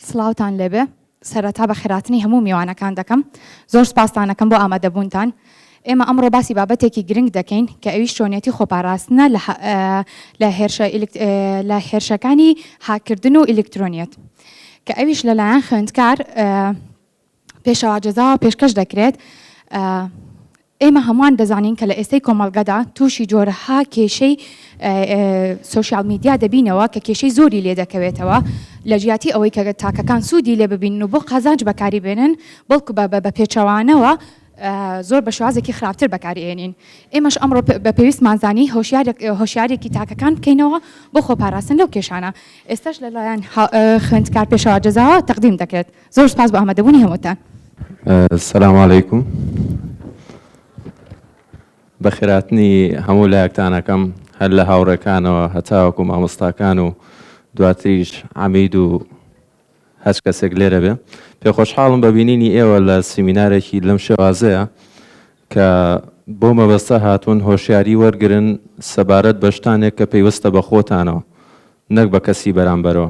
سڵاوتان لێبێ سەرەتا بەخێراتنی هەموو میوانەکان دەکەم زۆر سپاستان ئەکەم بۆ ئامادەبوونتان ئێمە ئەمڕۆ باسی بابەتێکی گرنگ دەکەین کە ئەویش چۆنیەتی خۆپاراستنە لە لە هێرشە لە هێرشەکانی هاککردن و ئیلکترۆنیەت کە ئەویش لەلایەن خوێندکار پێشەوا جەزاوە پێشکەش دەکرێت. ئێمە هەمووان دەزانین کە لە ئێستەی کۆمەڵگەدا تووشی جۆرەها کێشەی سۆشیال میدیا دەبینەوە کە کێشەی زۆری لێ دەکەوێتەوە لە جیاتی ئەوەی کە تاکەکان سوودی لێ ببینن و بۆ قازانج بەکاری بێنن بەڵکو بە بە پێچەوانەوە زۆر بە شێوازێکی خراپتر بەکاری ئێنین. ئێمەش ئەمڕۆ بە پێویستمان زانی هۆشیارێکی تاکەکان بکەینەوە بۆ خۆپاراستن لەو کێشانە. ئێستاش لەلایەن خوێندکار پێشەوا جەزاوە تەقدیم دەکرێت. زۆر سوپاس بۆ ئامادەبوونی هەمووتان. سلام علیکم بەخێراتنی هەموو لایەکتان ئەکەم هەر لە هاوڕێکانەوە هەتاوەکو مامۆستاکان و دواتریش عەمید و هەچ کەسێک لێرە بێ پێخۆشحاڵم بە بینینی ئێوە لە سیمینارێکی لەم شێوازەیە کە بۆ مەبەستە هاتوون هۆشیاری وەرگرن سەبارەت بە شتانێک کە پەیوەستە بە خۆتانەوە نەک بە کەسی بەرامبەرەوە.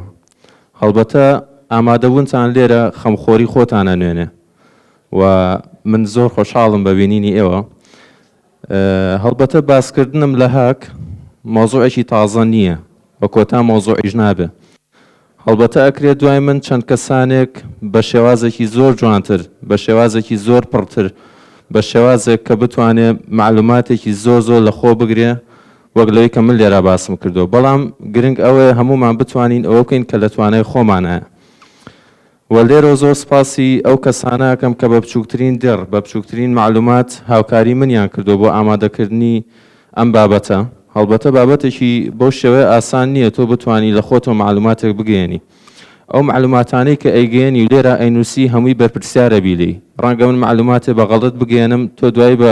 هەڵبەتە ئامادەبوونتان لێرە خەمخۆری خۆتان ئەنوێنێ و من زۆر خۆشحاڵم بە بینینی ئێوە. هەڵبەتە باسکردنم لە هاک مەوزوعێکی تازە نییە و کۆتا مەوزوعیش نابێ. هەڵبەتە ئەکرێ دوای من چەند کەسانێک بە شێوازێکی زۆر جوانتر، بە شێوازێکی زۆر پڕتر، بە شێوازێک کە بتوانێ مەعلوماتێکی زۆر زۆر لە خۆ بگرێ وەک لەوەی کە من لێرە باسم کردووە، بەڵام گرنگ ئەوەیە هەموومان بتوانین ئەوە بکەین کە لە توانای خۆمانایە. وە لێرەوە زۆر سپاسی ئەو کەسانە ئەکەم کە بە بچووکترین دڕ، بە بچووکترین مەعلومات هاوکاری منیان کردووە بۆ ئامادەکردنی ئەم بابەتە. هەڵبەتە بابەتێکی بەو شێوەیە ئاسان نییە تۆ بتوانی لە خۆتەوە مەعلوماتێک بگەیەنی. ئەو مەعلوماتانەی کە ئەیگەیەنی و لێرە ئەینووسی هەمووی بەرپرسیارە بی لێی. ڕەنگە من مەعلوماتێ بە غەڵەت بگەیەنم تۆ دوایی بە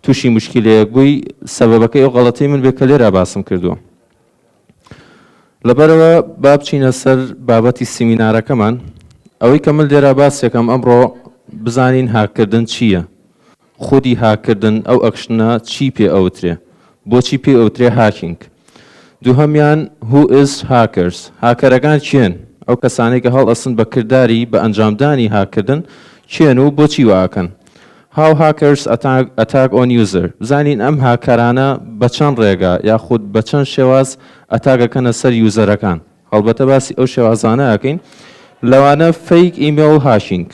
تووشی موشکیلەیەک بووی سەبەبەکەی ئەو غەڵەتەی من بێ کە لێرە باسم کردووە. لەبەرئەوە با بچینە سەر بابەتی سیمینارەکەمان. ئەوەی کە من لێرە باسیەکەم ئەمڕۆ بزانین هاککردن چییە؟ خودی هاککردن ئەو action ە چی پێ ئەوترێ؟ بۆچی پێی ئەوترێ hacking؟ دووهەمیان Who is hackers؟ هاکەرەکان کێن؟ ئەو کەسانەی کە هەڵئەسن بە کرداری بە ئەنجامدانی هاککردن کێن و بۆچی وا ئەکەن؟ How hackers attack on user بزانین ئەم هاکەرانە بە چەند ڕێگا یاخود بە چەند شێواز attack ئەکەنە سەر user ەکان هەڵبەتە باسی ئەو شێوازانە ئەکەین لەوانە fake email hacking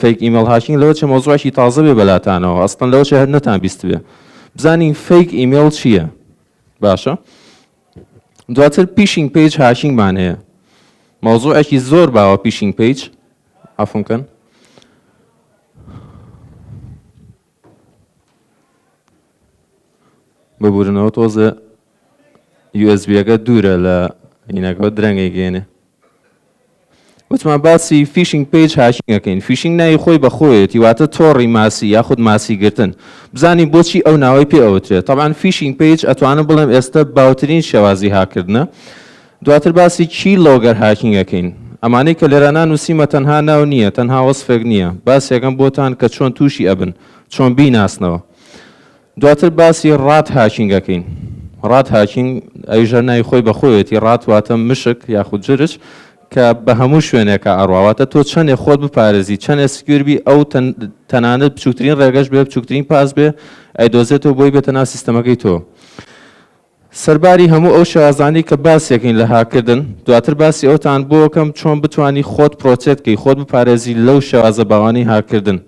fake email hacking لەوە چێ مەوزوعێکی تازە بێ بەلاتانەوە ئەسڵەن لەوە چێ هەر نەتان بیستبێ بزانین fake email چییە باشە دواتر phishing page hacking مان هەیە مەوزوعێکی زۆر باوە phishing page عەفوم کەن ببورنەوە تۆزێ USB ەکە دوورە لە هینەکەەوە درەنگەی گەێنێ وتمان باسی phishing page hacking ئەکەین phishing ناوی خۆی بە خۆیەتی واتە تۆڕی ماسی یاخود ماسی گرتن بزانین بۆچی ئەو ناوەی پێ ئەوترێت تەبعەن phishing page ئەتوانم بڵێم ئێستا باوترین شێوازی هاکردنە دواتر باسی keylogger hacking ئەکەین ئەمانەی کە لێرانە نووسیمە تەنها ناو نییە تەنها وەسفێک نییە باسێکم بۆتان کە چۆن تووشی ئەبن چۆن بیناسنەوە دواتر باسی rat hacking ئەکەین. rat hacking ئەویش هەر ناوی خۆی بە خۆیەتی، rat واتە مشک یاخود جرج کە بە هەموو شوێنێکا ئەڕوا، واتە تۆ چەنێ خۆت بپارێزی، چەنێ secure بی ئەو تەنانەت بچووکترین ڕێگەش بێ، بچووکترین path بێ ئەیدۆزێتەوە بۆی بێتە ناو سیستەمەکەی تۆ. سەرباری هەموو ئەو شێوازانەی کە باسیەکەین لە هاککردن، دواتر باسی ئەوتان بۆ ئەکەم چۆن بتوانی خۆت protect کەی، خۆت بپارێزی لەو شێوازە باوانەی هاککردن،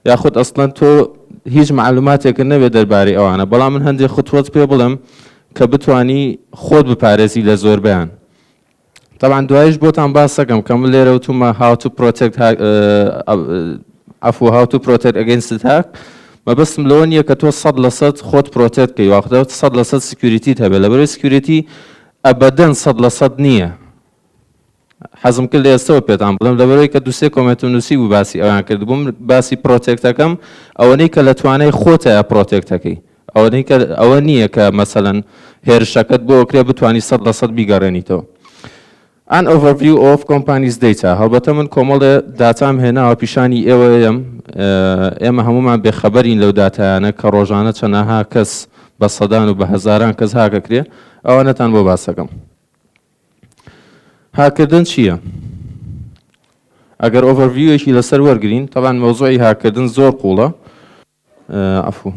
یاخود ئەسڵەن تۆ هیچ مەعلوماتێکت نەبێت دەربارەی ئەوانە، بەڵام من هەندێ خطوەت پێ بڵێم کە بتوانی خۆت بپارێزی لە زۆربەیان. تەبعەن دوایش بۆتان باسەکەم کە من لێرە وتومە how to protect عەفو how to protect against hack مەبەستم لەوە نییە کە تۆ 100% خۆت protect کەی واخدە 100% security ت هەبێت لەبەرەوەی security ئەبەدەن 100% نییە حەزم کرد لە ئێستەوە پێتان بڵێم لەبەرەوەی کە دوسێ comment م نووسی بوو باسی ئەویان کردبووم باسی protect ەکەم ئەوەنەی کە لە توانای خۆتەیە protect ەکەی ئەوەنەی کە ئەوە نییە کە مەسەلەن هێرشەکەت بۆ ئەکرێ بتوانی 100% بیگەڕێنیتەوە. An overview of company's data هەڵبەتە من کۆمەڵێ داتام هێناوە پیشانی ئێوەیەم ئێمە هەمومان بێخەبەرین لەو داتایانە کە ڕۆژانە چەنەها کەس بە سەدان و بە هەزاران کەس هاکەکرێ ئەوانەتان بۆ باسەکەم. هاکردن چییە؟ ئەگەر overview ێکی لەسەر وەرگرین تەبعەن مەوزوعی هاککردن زۆر قوڵە عەفو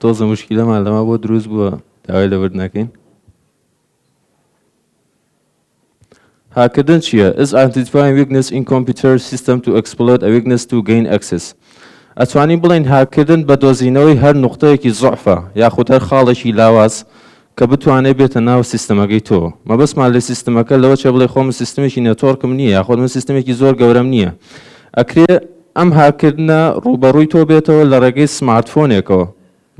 تۆزە مشکلەمان لەما بۆ دروست بووە داوای لەبرد نەکەین. هاککردن چییە؟ Is identifying weakness in computer system to exploit a weakness to gain access. ئەتوانین بڵێین هاککردن بە دۆزینەوەی هەر نوقتەیەکی زوعفە یاخود هەر خاڵێکی لاواز کە بتوانێت بێتە ناو سیستەمەکەی تۆ. مەبەستمان لە سیستمەکە لەوە چێ بڵێ خۆ من سیستمێکی network م نییە یاخود من سیستمێکی زۆر گەورەم نییە. ئەکرێ ئەم هاککردنە ڕووبەڕووی تۆ بێتەوە لە ڕێگەی smartphone ێکەوە.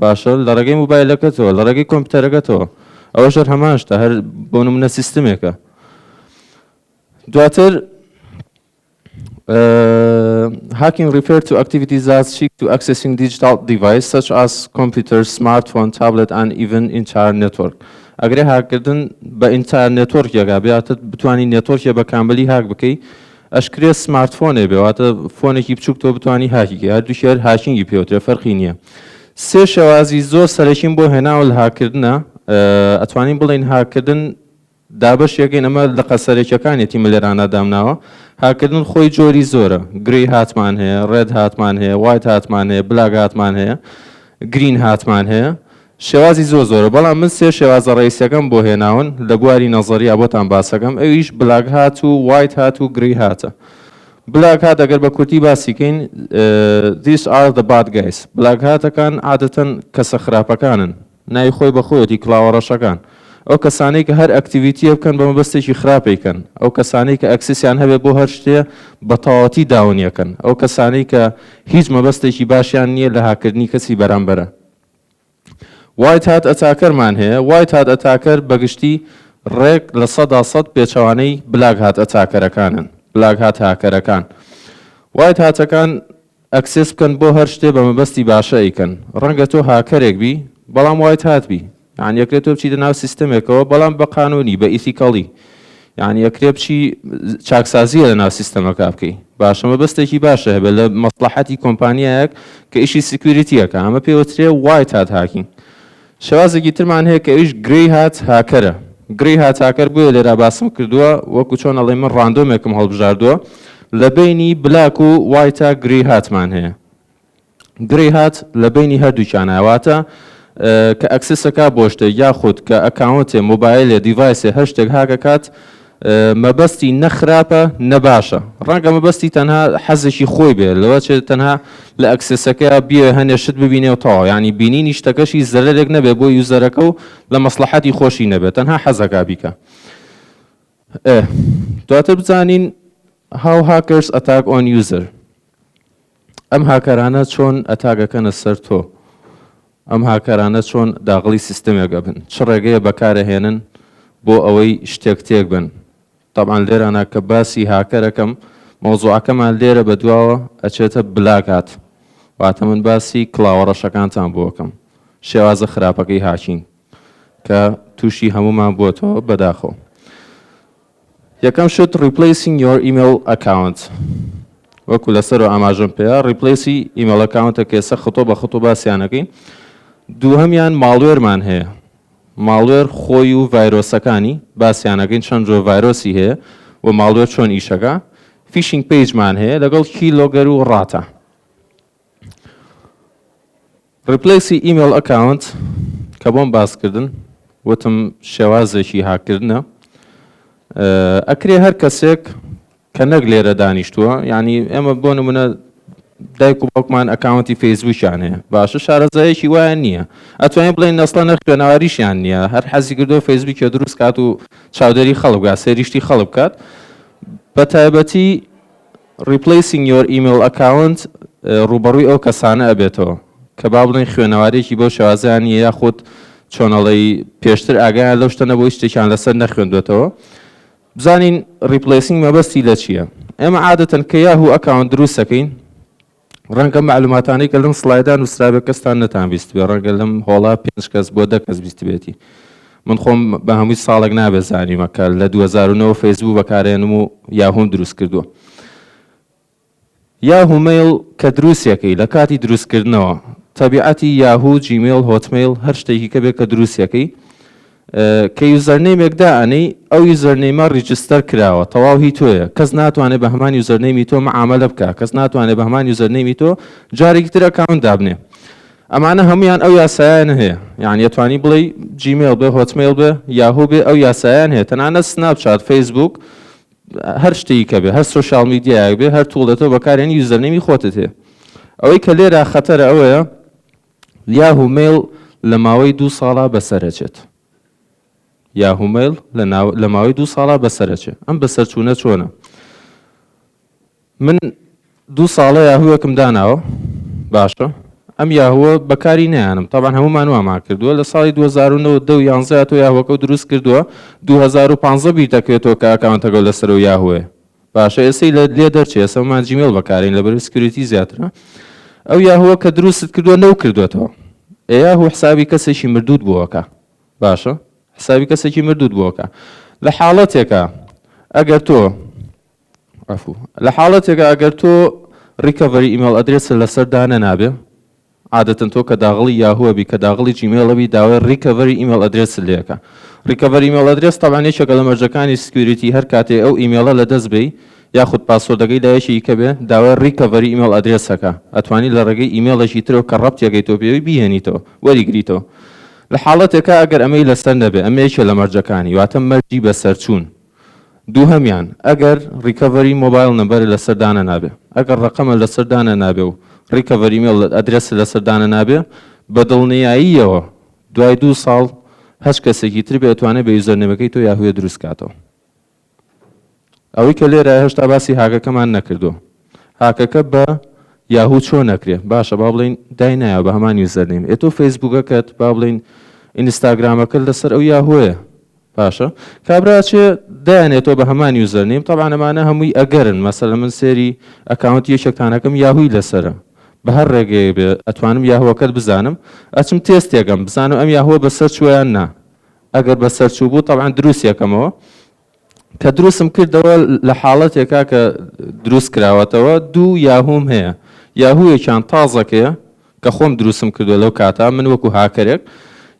باشە لە ڕێگەی موبایلەکەتەوە لە ڕێگەی کۆمپیوتەرەکەتەوە ئەوەش هەر هەمان شتە هەر بۆ نمونە سیستمێکە دواتر hacking refer to activities that seek to accessing digital device such as computer, smartphone, tablet and even entire network. ئەگرێ هاککردن بە entire network ێکا بێتە بتانی network ێ بە کاملی هاک بکەی ئەشکرێ smartphone ێ بێ واتە phone ێکی بچوک تۆ بتوانی هاکی کەی هەردووکی هەر hacking ی پێوترێ فەرقی نییە سێ شێوازی زۆر سەرەکیم بۆ هێناوە لە هاککردنە ئەتوانین بڵێین هاککردن دابەشێکین ئەمە لقە سەرەکیەکانیەتی من لێرانە دامناوە هاککردن خۆی جۆری زۆرە gray hat مان هەیە red hat مان هەیە white hat مان هەیە black hat مان هەیە green hat مان هەیە شێوازی زۆر زۆرە بەڵام من سێ شێوازە ڕەئیسیەکەم بۆ هێناون لە بواری نەزەریا بۆتان باسەکەم ئەویش black hat و white hat و gray hat ە black hat ئەگەر بە کورتی باسی کەین These are the bad guys black hat ەکان عادەتەن کەسە خراپەکانن ناوی خۆی بە خۆیەتی کڵاوە ڕەشەکان ئەو کەسانەی کە هەر activity یە بکەن بە مەبەستێکی خراپ ئەیکەن ئەو کەسانەی کە access یان هەبێ بۆ هەر شتێ بە تەواوەتی down یەکەن ئەو کەسانەی کە هیچ مەبەستێکی باشیان نییە لە هاککردنی کەسی بەرامبەرە white hat attacker مان هەیە، white hat attacker بەگشتی ڕێک 100% پێچەوانەی black hat attacker ەکانن، black hat هاکەرەکان. white hat ەکان access بکەن بۆ هەر شتێ بە مەبەستی باشە ئەیکەن. ڕەنگە تۆ هاکەرێک بی بەڵام white hat بی. یانی ئەکرێ تۆ بچیتە ناو سیستەمێکەوە بەڵام بە قانونی بە ethically یانی ئەکرێ بچی چاکسازیە لە ناو سیستەمەکە بکەی باشە مەبەستێکی باشە هەبێت لە مەسڵەحەتی کۆمپانیایەک کە ئیشی security ەکە ئەمە پێوترێ white hat hacking شێوازێکی ترمان هەیە کە ئەویش gray hat hacker ە gray hat hacker بۆیە لێرا باسم کردووە وەکو چۆن ئەڵێ من random ێکم هەڵبژاردووە لە بینی black و white ا gray hat مان هەیە gray hat لە بەینی هەردووکیانە واتە کە access ەکا بۆ شتێک یاخود کە account ێ مۆبایلێ device ێ هەر شتێک هاکەکات مەبەستی نە خراپە نە باشە ڕەنگە مەبەستی تەنها حەزێکی خۆی بێ لەوە چێت تەنها لە access ەکەی بێ هەنێ شت ببینێ و تەواو ینی بینینی شتەکەشی زەرەرێک نەبێ بۆ user ەکە و لە مەسلحەتی خۆشی نەبێت تەنها حەزەکا بیکە دواتر بزانین how hackers attack on user ئەم هاکەرانە چۆن attack ئەکەنە سەر تۆ؟ ئەم هاکەرانە چۆن داغڵی سیستەمێک ئەبن؟ چ ڕێگەیە بەکارەهێنن بۆ ئەوەی شتێک تێک بن؟ تەبعەن لێرانە کە باسی هاکەرەکەم مەوزوعەکەمان لێرە بەدواوە ئەچێتە black hat واتە من باسی کڵاوە ڕەشەکانتان بۆ ئەکەم شێوازە خراپەکەی hacking کە تووشی هەموومان بووەتەوە بەداخەوە. یەکەم شت Replacing your email account وەکو لەسەرەوە ئاماژەم پێیا replace ی email account ە کە ئێستا خطۆ بە خطۆ باسیان ئەکەین. دووهەمیان malware مان هەیە malware خۆی و ڤایرۆسەکانی باسیان ئەکەین چەند جۆر ڤایرۆسی هەیە و malware چۆن ئیشەکە. phishing page مان هەیە لەگەڵ keylogger و RAT ە. replace ی email account کە بۆم باس کردن وتم شێوازێکی هاککردنە ئەکرێ هەر کەسێک کە نەک لێرە دانیشتووە یعنی ئێمە بۆ نمونە دایک و باوکمان account ی فەیسبوکیان هەیە باشە شارەزایەکی وایان نییە ئەتوانین بڵێن نەسڵە نەخوێنەواریشیان نییە هەر حەزی کردو فەیسبوکیە دروست کات و چاودێری خەڵک بکات سەیریشتی خەڵک بکات بە تایبەتی Replacing your email account ڕووبەڕووی ئەو کەسانە ئەبێتەوە کە با بڵێین خوێنەوارێکی بەو شێوازەیان نییە یاخود چۆنەڵێی پێشتر ئاگایان لەو شتە نەبوو هیچ شتێکیان لەسەر نەخوێندوێتەوە بزانین replacing مەبەستی لە چییە ئێمە عادەتەن کە Yahoo account دروست ئەکەین ڕەنگە مەعلوماتانەی کە لەم slide ا نووسرابێ کەستان نەتان بیستبێ ڕەنگە لەم هۆڵا پێنج کەس بۆ 10 کەس بیستبێتی من خۆم بە هەمووی ساڵێک نابێ زانیمە کە لە 2009 فەیسبوو بەکارێنم و یاهوم دروست کردووە. Yahoo Mail کە دروستیەکەی لە کاتی دروستکردنەوە تەبیعەتی Yahoo Gmail Hotmail هەر شتێکی کە بێ کە دروستیەکەی. کە username ێک دائەنێی ئەو username ە register کراوە تەواو هی تۆیە کەس ناتوانێت بە هەمان username ی تۆ معامەلە بکا کەس ناتوانێت بە هەمان username ی تۆ جارێکی تر account دابنێ ئەمانە هەمویان ئەو یاسایانە هەیە یعنی ئەتوانی بڵێی Gmail بێ Hotmail بێ یاهو بێ ئەو یاسایان هەیە تەنانەت Snapchat فەیسبوک هەر شتێکی کە بێ هەر social media یەک بێ هەر tool ێ تۆ بەکارێنی username ی خۆتت هەیە ئەوەی کە لێرە خەتەرە ئەوەیە Yahoo Mail لە ماوەی دوو ساڵا بەسەرەچێت. Yahoo Mail لە ماوەی دوو ساڵا بەسەرەچێ. ئەم بەسەرچوونە چۆنە؟ من دوو ساڵە یاهووێکم داناوە باشە ئەم یاهووە بەکاری نیانم تاوان هەمومان وامان کردووە لە ساڵی 2009 دە و یانزە تۆ یاهوەکە دروست کردووە 2015 بیر دەکرێتەوە کە account ەکە لەسەر و یاهوەیە باشە ئێسەی لە لێ دەرچێ ئێسە مان Gmail بەکارین لەبەر security زیاترە ئەو یاهوە کە دروستت کردووە نەو کردوێتەوە ئێ یاهو حسابی کەسێکی مردووت بۆکە باشە حسابی کەسێکی مردووت بۆکە لە حاڵەتێکە ئەگەر تۆ عفو لە حاڵەتێکە ئەگەر تۆ recovery email address لەسەر دانە نابێ عادەتەن تۆ کە داغڵی یاهوو ئەبی کە داغڵی Gmail ئەبی داوای recovery email address ت لێ ئەکا. recovery email address تەبعەن یەکێکە لە مەرجەکانی security هەر کاتێ ئەو ئیمێڵە لە دەست بەی یاخود password ەکەی لای یەکێکی کە بێ داوای recovery email address ئەکا ئەتوانی لە ڕێگەی ئیمێڵێکی ترەوە کە ڕەبتیەکەی تۆ پێوی بیهێنیتەوە وەریگریتەوە لە حاڵەتێکا ئەگەر ئەمەی لەسەر نەبێ ئەمە یەکێ لە مەرجەکانی واتە مەرجی بەسەرچوون دووهەمیان، ئەگەر recovery mobile number لەسەر دانەنابێ، ئەگەر ڕەقەمە لەسەر دانەنابێ و recovery email address لەسەر دانەنابێ، بە دڵنیاییەوە دوای دوو ساڵ هەچ کەسێکی تر بێ ئەتوانێ بە username ەکەی تۆ یاهوێ دروست کاتەوە. ئەوەی کە لێرە هێشتا باسی هاکەکەمان نەکردووە. هاکەکە بە یاهوو چۆن ئەکرێ؟ باشە با بڵێین داینایە بە هەمان username. ئێ تۆ فەیسبووکەکەت با بڵێین ئینستاگرامەکەت لەسەر ئەو یاهوەیە. باشە کابرا ئەچێ دایانێتەوە بە هەمان username تەبعەن ئەمانە هەمووی ئەگەرن مەسەلەن من سێری account ی یەکێکتان ئەکەم یاهوی لەسەرە بە هەر ڕێگەیەک بێ ئەتوانم یاهوەکەت بزانم ئەچم تێستێکەم بزانم ئەم یاهوە بەسەر چووە یان نا ئەگەر بەسەر چوو بوو تەبعەن دروست یەکەمەوە کە دروستم کردەوە لە حاڵەتێکا کە دروست کراوەتەوە دوو یاهوم هەیە یاهویەکیان تازەکەیە کە خۆم دروستم کردوە لەو کاتە من وەکو هاکەرێک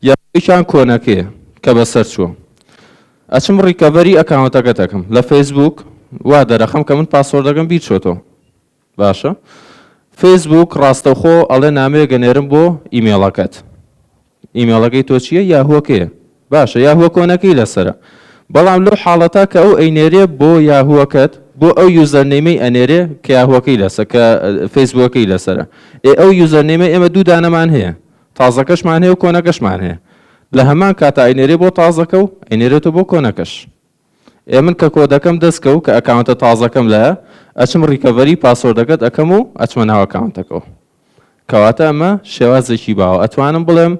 یاهویەکیان کۆنەکەیە کە بەسەر چووە ئەچم recovery account ەکەت ئەکەم لە فەیسبوک وا دەرەخەم کە من password ەکەم بیر چۆتەوە باشە فەیسبوک ڕاستەوخۆ ئەڵێ نامەیەک ئەنێرم بۆ ئیمێڵەکەت ئیمێڵەکەی تۆ چییە یاهوەکەیە باشە یاهوە کۆنەکەی لەسەرە بەڵام لەو حاڵەتا کە ئەو ئەینێرێ بۆ یاهوەکەت بۆ ئەو username ەی ئەنێرێ کە یاهوەکەی لەسە کە فەیسبووەکەی لەسەرە ئێ ئەو username ە ئێمە دوو دانەمان هەیە تازەکەشمان هەیە و کۆنەکەشمان هەیە لە هەمان کاتا ئەینێرێ بۆ تازەکە و ئەینێرێتەوە بۆ کۆنەکەش ئێ من کە کۆدەکەم دەست کەوت کە account ە تازەکەم لایە ئەچم recovery password ەکەت ئەکەم و ئەچمە ناو account ەکەوە کەواتە ئەمە شێوازێکی باوە ئەتوانم بڵێم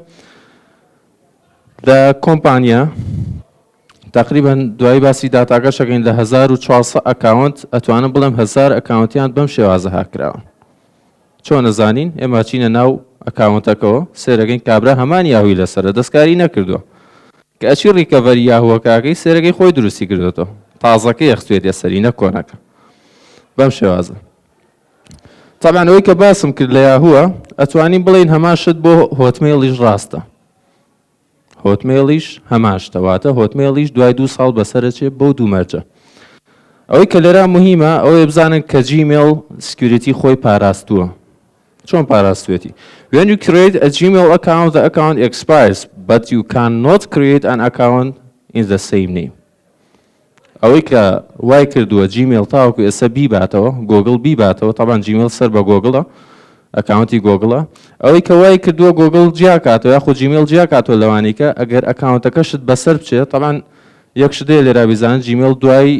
لە کۆمپانیا تقریبا دوای باسی داتاکە شەکەین لە 1400 account ئەتوانم بڵێم 1000 account یان بەم شێوازە هاکراوە چۆن ئەزانین ئێمە چینە ناو account ەکەوە سێرەکەین کابرا هەمان یاهوی لەسەرە دەستکاری نەکردووە کە ئەچی recovery یاهوەکەکەی سێرەکەی خۆی دروستی کردۆتەوە تازەکەی ئەخستوێتە سەری نەک کۆنەکە بەم شێوازە تەبعەن ئەوەی کە باسم کرد لە یاهووە ئەتوانین بڵێین هەمان شت بۆ Hotmail یش ڕاستە Hotmail یش هەمان شتە واتە Hotmail یش دوای دوو ساڵ بەسەرەچێ بەو دوو مەرجە ئەوەی کە لێرا مهمە ئەوەیە بزانن کە Gmail security خۆی پاراستووە چۆن پاراستوێتی When you create a Gmail account, the account expires, but you cannot create an account in the same name. ئەوەی کە وای کردووە Gmail تاوەکو ئێستا بیباتەوە گۆگڵ بیباتەوە تەبان Gmail سەر بە گۆگڵە account ی گۆگڵە ئەوەی کە وای کردووە گۆگڵ جیاکاتەوە یاخود Gmail جیاکاتەوە لەوانی کە ئەگەر account ەکەشت بەسەر بچێت تەبان یەک شتێ لێرا بیزان Gmail دوای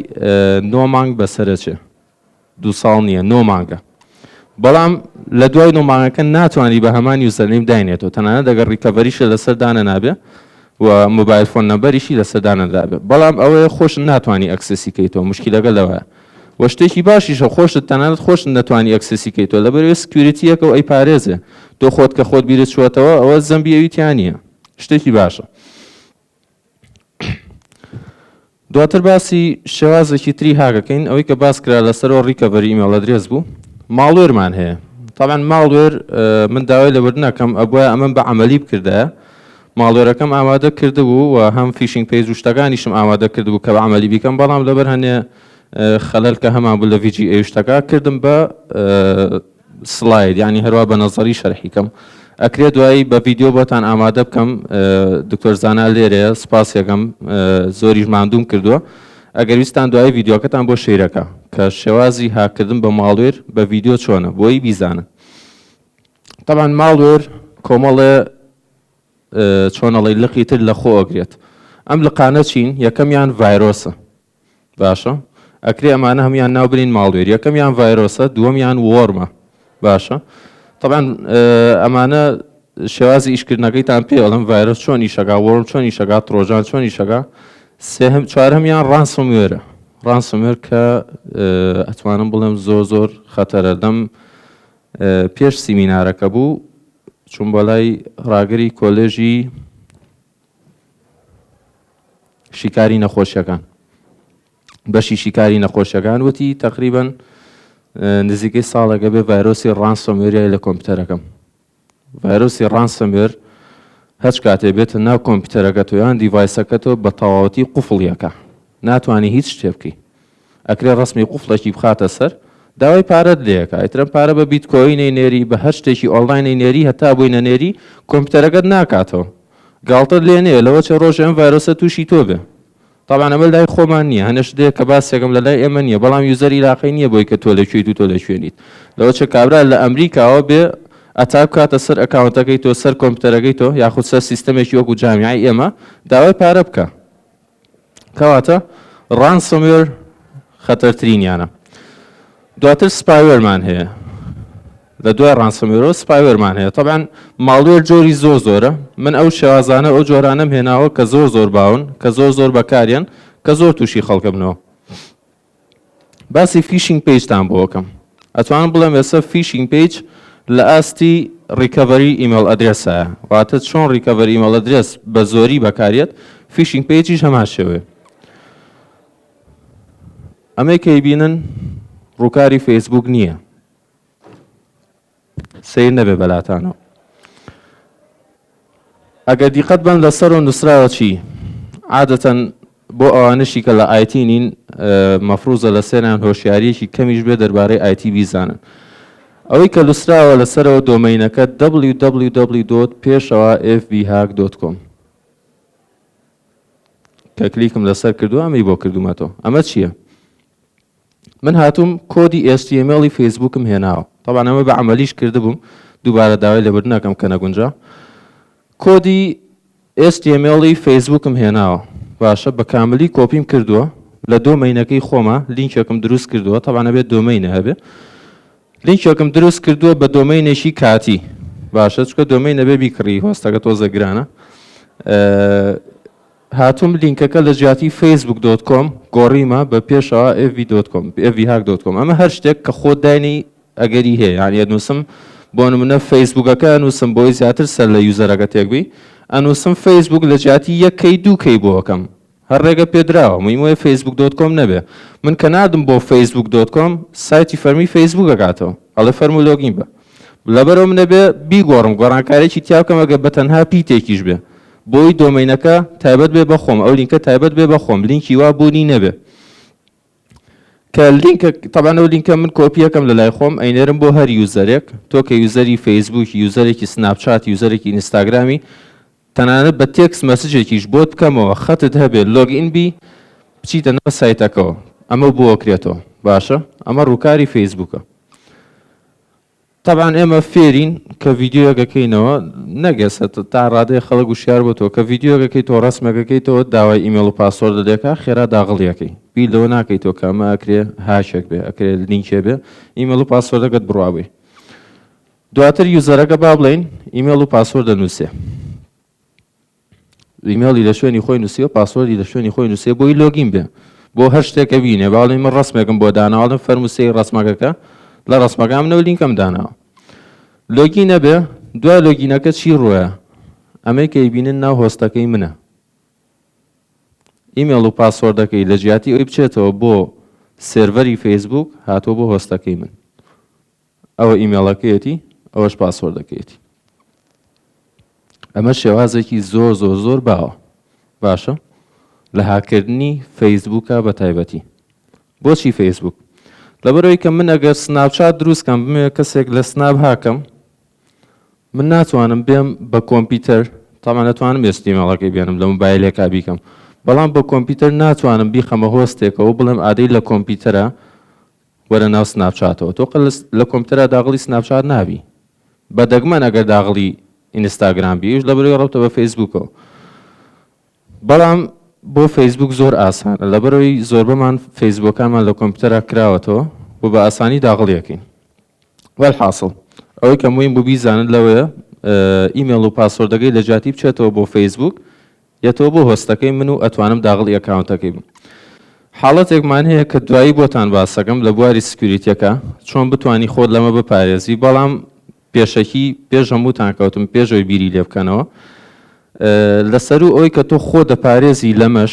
نۆ مانگ بەسەرەچێ دوو ساڵ نییە نۆ مانگە بەڵام لە دوای نۆ مانگەکە ناتوانانی بە هەمان username داینێتەوە تەنانەت ئەگەر recovery یشە لەسەر دانەنابێ و mobile phone number یشی لەسەر دانەنرابێ بەڵام ئەوەیە خۆشت ناتوانانی access ی کەیتەوە مشکیلەکە لەوەیە وە شتێکی باشیشە خۆشت تەنانەت خۆشت نەتوانی access ی کەیتەوە لەبەرئەوەی security یەکە و ئەیپارێزێ تۆ خۆت کە خۆت بیرت چووەتەوە ئەوە زەمبی ئەوی تیا نییە شتێکی باشە. دواتر باسی شێوازێکی تری هاکەکەین ئەوەی کە باس کرا لەسەرەوە recovery email address بوو malware مان هەیە تەبعەن malware من داوای لێبوردن ئەکەم ئەبوایە ئەمەم بە عەمەلی بکردایە. malware ەکەم ئامادە کردبوو و هەم phishing page و شتەکانیشم ئامادە کردبوو کە بە عەمەلی بیکەم، بەڵام لەبەر هەنێ خەلەل کە هەمان بوو لە VGA و شتەکە کردم بە slide، یانی هەروا بە نەزەری شەرحی کەم. ئەکرێ دوایی بە ڤیدیۆ بۆتان ئامادە بکەم. دکتۆر زانا لێرەیە، سوپاسیەکەم، زۆریش ماندووم کردووە. ئەگەر ویستتان دوایی ڤیدیۆکەتان بۆ share ەکە کە شێوازی هاککردن بە malware بە ڤیدیۆ چۆنە بۆی بیزانن. تەبعەن malware کۆمەڵێ چۆن ئەڵێی لقی تر لە خۆ ئەگرێت. ئەم لقانە چین؟ یەکەمیان ڤایرۆسە. باشە ئەکرێ ئەمانە هەموویان ناو بنین malware. یەکەمیان ڤایرۆسە، دووەمیان worm ە. باشە تەبعەن ئەمانە شێوازی ئیشکردنەکەیتان پێ ئەڵێم ڤایرۆس چۆن ئیشەکا، worm چۆن ئیشەکا، trojan چۆن ئیشەکا. سێهەم چوارهەمیان ransomware ە. ransomware کە ئەتوانم بڵێم زۆر زۆر خەتەرە. لەم پێش سیمینارەکە بوو چووم بۆ لای ڕاگری کۆلێژی شیکاری نەخۆشیەکان بەشی شیکاری نەخۆشیەکان وتی تقریبا نزیکەی ساڵێکە بێ ڤایرۆسی ransomware ی لە کۆمپیوتەرەکەم. ڤایرۆسی ransomware هەچ کاتێ بێتە ناو کۆمپیوتەرەکەتۆ یان device ەکەتۆ بە تەواوەتی قوفڵیەکە ناتوانی هیچ شتێ بکەی. ئەکرێ ڕەسمی قوفڵێکی بخاتە سەر داوای پارەت لێ ئەکا ئیترم پارە بە بیتکۆین ئەینێری بە هەر شتێکی ئۆنلاین ئەینێری هەتا بۆی نەنێری کۆمپیوتەرەکەت ناکاتەوە گاڵتەت لێ نەیە لەوەچێ ڕۆژێ ئەم ڤایرۆسە توشی تۆ بێ تەبعەن ئەمە لای خۆمان نییە هەنێ شت هەیە کە باسێکم لە لای ئێمە نییە بەڵام user ئیلاقەی نییە بۆی کە تۆ لە کوێیت و تۆ لە کوێ نیت لەوەچێ کابرا لە ئەمریکاوە بێ attack بکاتە سەر account ەکەی تۆ سەر کۆمپیوتەرەکەی تۆ یاخود سەر سیستەمێکی وەکو جامیعەی ئێمە داوای پارە بکا. کەواتە ransomware خەتەرترینیانە. دواتر spyware مان هەیە. لە دوای ransomware ەوە spyware مان هەیە. تەبعەن malware جۆری زۆر زۆرە. من ئەو شێوازانە ئەو جۆرانەم هێناوە کە زۆر زۆر باون، کە زۆر زۆر بەکاریان، کە زۆر تووشی خەڵکە بنەوە. باسی phishing page تان بۆ ئەکەم. ئەتوانم بڵێم ئێستا phishing page لە ئاستی recovery email address ە، واتە چۆن recovery email address بە زۆری بەکاریەت، phishing page یش هەمان شێوەیە. ئەمەی کە ئەیبینن ڕووکاری فەیسبوک نییە، سەیر نەبێ بەلاتانەوە. ئەگەر دیقەت بەن لەسەرەوە نووسراوە چی؟ عادەتەن بۆ ئەوانەشی کە لە IT نین مەفروزە لە سەریان هۆشیاریەکی کەمیش بێ دەربارەی IT بیزانن. ئەوەی کە نووسراوە لەسەرەوە domain ەکە www پێشەوا fbhack dot com کە کلیکم لەسەر کردووە ئەمەی بۆ کردوومەتەوە. ئەمە چییە؟ من هاتووم کۆدی HTML ی فەیسبووکم هێناوە. تەبعەن ئەمە بە عەمەلیش کردبووم، دووبارە داوای لێبوردن ئەکەم کە نەگونجا. کۆدی HTML ی فەیسبووکم هێناوە. باشە بە کاملی کۆپیم کردووە لە domain ەکەی خۆما لینکێکم دروست کردووە، تەبعەن ئەبێت domain ە هەبێ. لینکێکم دروست کردووە بە domain ێکی کاتی. باشە چونکە domain ئەبێ بیکڕی، host ەکە تۆزە گرانە. هاتووم لینکەکە لە جیاتی فەیسبوک dot com گۆڕیمە بە پێشەوا FB dot com FB hack dot com ئەمە هەر شتێک کە خۆت داینی ئەگەری هەیە یانی ئەنووسم بۆ نمونە فەیسبوکەکە ئەنووسم بۆی زیاتر سەر لە user ەکە تێک بی ئەنووسم فەیسبوک لە جیاتی یەک K دوو K بۆ ئەکەم هەر ڕێگە پێدراوە مهیم وەیە فەیسبوک dot com نەبێ من کە ناردم بۆ فەیسبوک dot com سایتی فەرمی فەیسبوک ئەکاتەوە ئەڵێ فەرموو login بە لەبەرئەوە من ئەبێ بیگۆڕم گۆڕانکاریی تیا بکەم ئەگەر بە تەنها پیتێکیش بێ بۆی domain ەکە تایبەت بێ بە خۆم ئەو لینکە تایبەت بێ بە خۆم لینکی وا بوونی نەبێ کە لینکە تەبعەن ئەو لینکە من کۆپیەکەم لە لای خۆم ئەینێرم بۆ هەر user ێک تۆ کە user ی فەیسبووکی user ێکی سناپچات user ێکی ئینستاگرامی تەنانەت بە text message ێکیش بۆت بکەمەوە خەتت هەبێ login بی بچیتە ناو سایتەکەوە ئەمە بۆ ئەکرێتەوە باشە ئەمە ڕووکاری فەیسبووکە تەبعەن ئێمە فێرین کە ڤیدیۆیەک ئەکەینەوە نەک ئێستا تا ڕادەیەک خەڵک وشیار بۆتەوە کە ڤیدیۆیەک ئەکەیتەوە ڕەسمێک ئەکەیتەوە داوای ئیمێڵ و password لێکا خێرا داغڵی ئەکەی بیر لەوە ناکەیتەوە کە ئەمە ئەکرێ هاکێک بێ ئەکرێ لینکێ بێ ئیمێڵ و password ەکەت بڕوا بووی دواتر user ەکە با بڵێین ئیمێڵ و password دەنووسێ ئیمێڵی لە شوێنی خۆی نووسیوە password ی لە شوێنی خۆی نووسێ بۆی login بێ بۆ هەر شتێکە بینێ باڵی من ڕسمێکم بۆ داناوەڵم فەرموو سەیری ڕسمەکەکە لە ڕسمەکە منەوە لینکەم داناوە login نەبێ دوای login ەکە چی ڕۆیە ئەمەی کە ئەیبینن ناو host ەکەی منە ئیمێڵ و password ەکەی لە جیاتی ئەوی بچێتەوە بۆ سێرڤەری فەیسبوک هاتووە بۆ host ەکەی من ئەوە ئیمێڵەکەیەتی ئەوەش password ەکەیەتی. ئەمە شێوازێکی زۆر زۆر زۆر باوە باشە لە هاککردنی فەیسبووکە بە تایبەتی. بۆچی فەیسبووک؟ لەبەرئەوەی کە من ئەگەر سناپچات دروست کەم بمەوێت کەسێک لە سناپ هاکەم من ناتوانم بێم بە کۆمپیوتەر تامان ئەتوانم HTML ەکەی بێنم لە مۆبایلێکا بیکەم بەڵام بە کۆمپیوتەر ناتوانم بیخەمە host ێکەوە بڵێم ئادەی لە کۆمپیوتەرە وەرە ناو سناپچاتەوە تۆ قە لە کۆمپیوتەرا داغڵی سناپچات نابی بە دەگمەن ئەگەر داغڵی ئینستاگرام بی ئیش لەبەرەوەی ڕەبتە بە فەیسبووکەوە بەڵام بۆ فەیسبووک زۆر ئاسانە لەبەرەوەی زۆربەمان فەیسبووکەکانمان لە کۆمپیوتەرا کراوەتەوە و بە ئاسانی داغڵیەکەین. وەلحاسڵ ئەوەی کە موهیم بوو بیزانن لەوەیە ئیمێڵ و password ەکەی لە جیاتی بچێتەوە بۆ فەیسبووک یەتەوە بۆ host ەکەی من و ئەتوانم داغڵی account ەکەی بم. حاڵەتێکمان هەیە کە دوایی بۆتان باسەکەم لە بواری security ەکە چۆن بتوانی خۆت لەمە بپارێزی بەڵام پێشەکی پێش هەمووتان کەوتم پێش ئەوەی بیری لێ بکەنەوە لەسەروو ئەوەی کە تۆ خۆ دەپارێزی لەمەش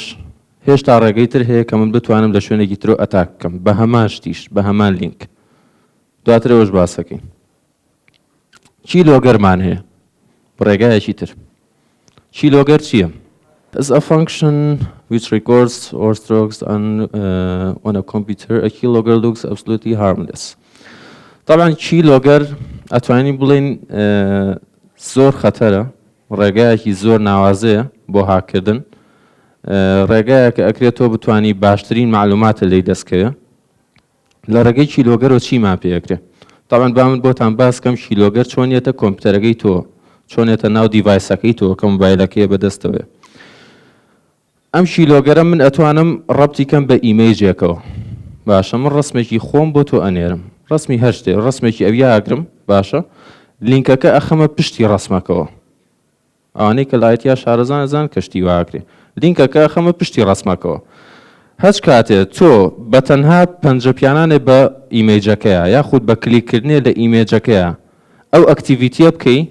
هێشتا ڕێگەی تر هەیە کە من بتوانم لە شوێنێکی ترۆ attack بکەم بە هەمان شتیش بە هەمان لینک دواتر ئەوەش باسەکەین keylogger مان هەیە ڕێگایەکی تر keylogger چییە؟ Is a function which records or strokes on, on a computer. A keylogger looks absolutely harmless. طبعا keylogger ئەتوانین بڵێین زۆر خەتەرە ڕێگایەکی زۆر ناوازەیە بۆ هاککردن ڕێگایەکە ئەکرێت تۆ بتانی باشترین معلوماتە لی دەستکەوێ لە ڕێگەی keylogger ەوە چیمان پێ ئەکرێ تەبعەن با من بۆتان باس کەم keylogger چۆن یەتە کۆمپیوتەرەکەی تۆ چۆن یەتە ناو device ەکەی تۆ کە مۆبایلەکەیە بەدەستەوەیە ئەم keylogger ە من ئەتوانم ڕەبتی کەم بە image ێکەوە باشە من ڕسمێکی خۆم بۆ تۆ ئەنێرم ڕسمی هەر شتێ ڕسمێکی ئەویا ئەگرم باشە لینکەکە ئەخەمە پشتی ڕسمەکەوە ئەوانەی کە لە IT یا شارەزان ئەزانن کە شتی وا ئەکرێ. لینکەکە ئەخەمە پشتی ڕەسمەکەوە. هەچ کاتێ تۆ بە تەنها پەنجە پیانانێ بە image ەکەیا یاخود بە کلیک کردنێ لە image ەکەیا ئەو activity یە بکەی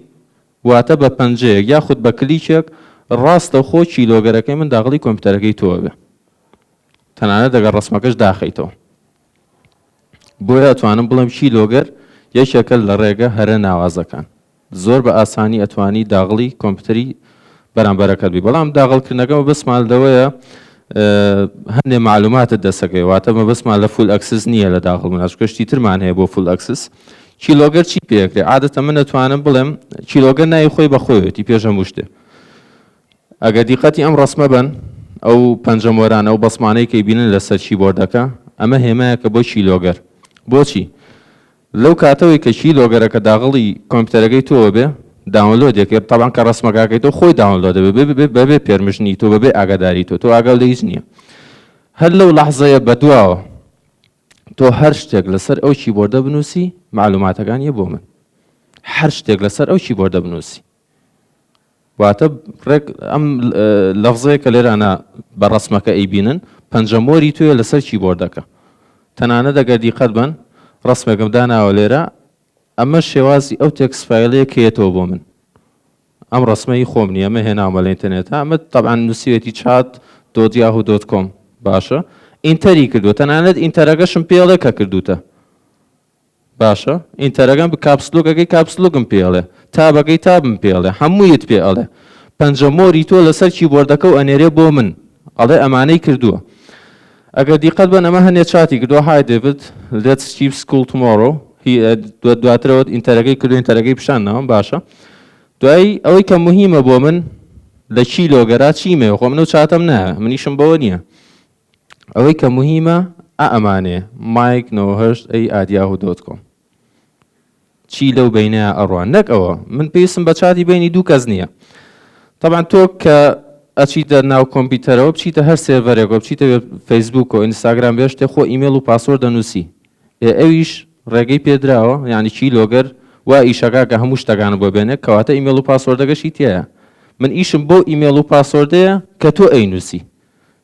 واتە بە پەنجەیەک یاخود بە کلیکێک ڕاستەوخۆ keylogger ەکەی من داغڵی کۆمپیوتەرەکەی تۆ ئەبێ تەنانەت ئەگەر ڕەسمەکەش داخەیتەوە. بۆیە ئەتوانم بڵێم keylogger یەکێکە لە ڕێگە هەرە ناوازەکان. زۆر بە ئاسانی ئەتوانی داغڵی کۆمپیوتەری بەرامبەرەکەت بی بەڵام داغڵ کردنەکە مەبەستمان لەوەیە هەندێ معلوماتت دەسەکەی واتە مەبەستمان لە full access نییە لە داغڵ بوون چونکە شتی ترمان هەیە بۆ full access. keylogger چی پێکرێ عادەتە من ئەتوانم بڵێم keylogger ناوی خۆی بە خۆیەتی پێش هەموو شتێ ئەگەر دیقەتی ئەم ڕەسمە بەن ئەو پەنجەمۆرانە و بەسمانەی کەی بینن لەسەر keyboard ەکە ئەمە هێمایەکە بۆ keylogger بۆچی لەو کاتەوەی کە keylogger ەکە داغڵی کۆمپیوتەرەکەی تۆوە بێ download ێکێ تەبعەن کە ڕەسمەکە ئەکەیتەوە خۆی download ئەبێ بێ بێ بەبێ permission ی تۆ بەبێ ئاگاداری تۆ تۆ ئاگاو لە هیچ نییە هەر لەو لەحزەیە بەدواوە تۆ هەر شتێک لەسەر ئەو keyboard ە بنووسی معلوماتەکان یە بۆ من هەر شتێک لەسەر ئەو keyboard ە بنووسی واتە ڕێک ئەم لەفزەیە کە لێرانە بە ڕەسمەکە ئەیبینن پەنجەمۆری تۆیە لەسەر keyboard ەکە تەنانەت ئەگەر دیقەت بەن ڕەسمێکم داناوە لێرە ئەمە شێوازی ئەو text file ەیە کە یەتەوە بۆ من ئەم ڕەسمە هی خۆم نییە ئەمە هێناومە لە ئینتەرنێتە ئەمە تەبعەن نووسیوێتی chat dot Yahoo dot com باشە enter ی کردووە تەنانەت enter ەکەشم پێڵێ کە کردوتە باشە enter ەکەم بە caps lock ئەکەی caps lock م پێ ئەڵێ tab ەکەی tab م پێ ئەڵێ هەموویت پێ ئەڵێ پەنجە مۆری تۆ لەسەر keyboard ەکە و ئەنێرێ بۆ من ئەڵێ ئەمانەی کردووە ئەگەر دیقەت بەن ئەمە هەنێ چاتی کردووە Hi David let's skip school tomorrow دواترەوە enter ەکەی کردو enter ەکەی پیشان ناوم باشە دوایی ئەوەی کە مهمە بۆ من لە keylogger ا چیمەیە خۆ منەو چاتەم نایە منیشم بەوە نییە ئەوەی کە موهیمە ئا ئەمانەیە، مایک 98 A at Yahoo dot com. چی لەو بەینەیا ئەڕوا نەک ئەوە من پێویستم بە چاتی بەینی دوو کەس نییە تەبعەن تۆ کە ئەچیتە ناو کۆمپیوتەرەوە بچیتە هەر server ێکەوە بچیتە فەیسبوک و ئینستاگرام بێ شتێ خۆ ئیمێڵ و password دەنووسی ئێ ئەویش ڕێگەی پێدراوە یعنی keylogger وا ئیشەکە کە هەموو شتەکانە بۆ بێنێ کەواتە ئیمێڵ و password ەکەشی تایە من ئیشم بۆ ئیمێڵ و password ەیە کە تۆ ئەینووسی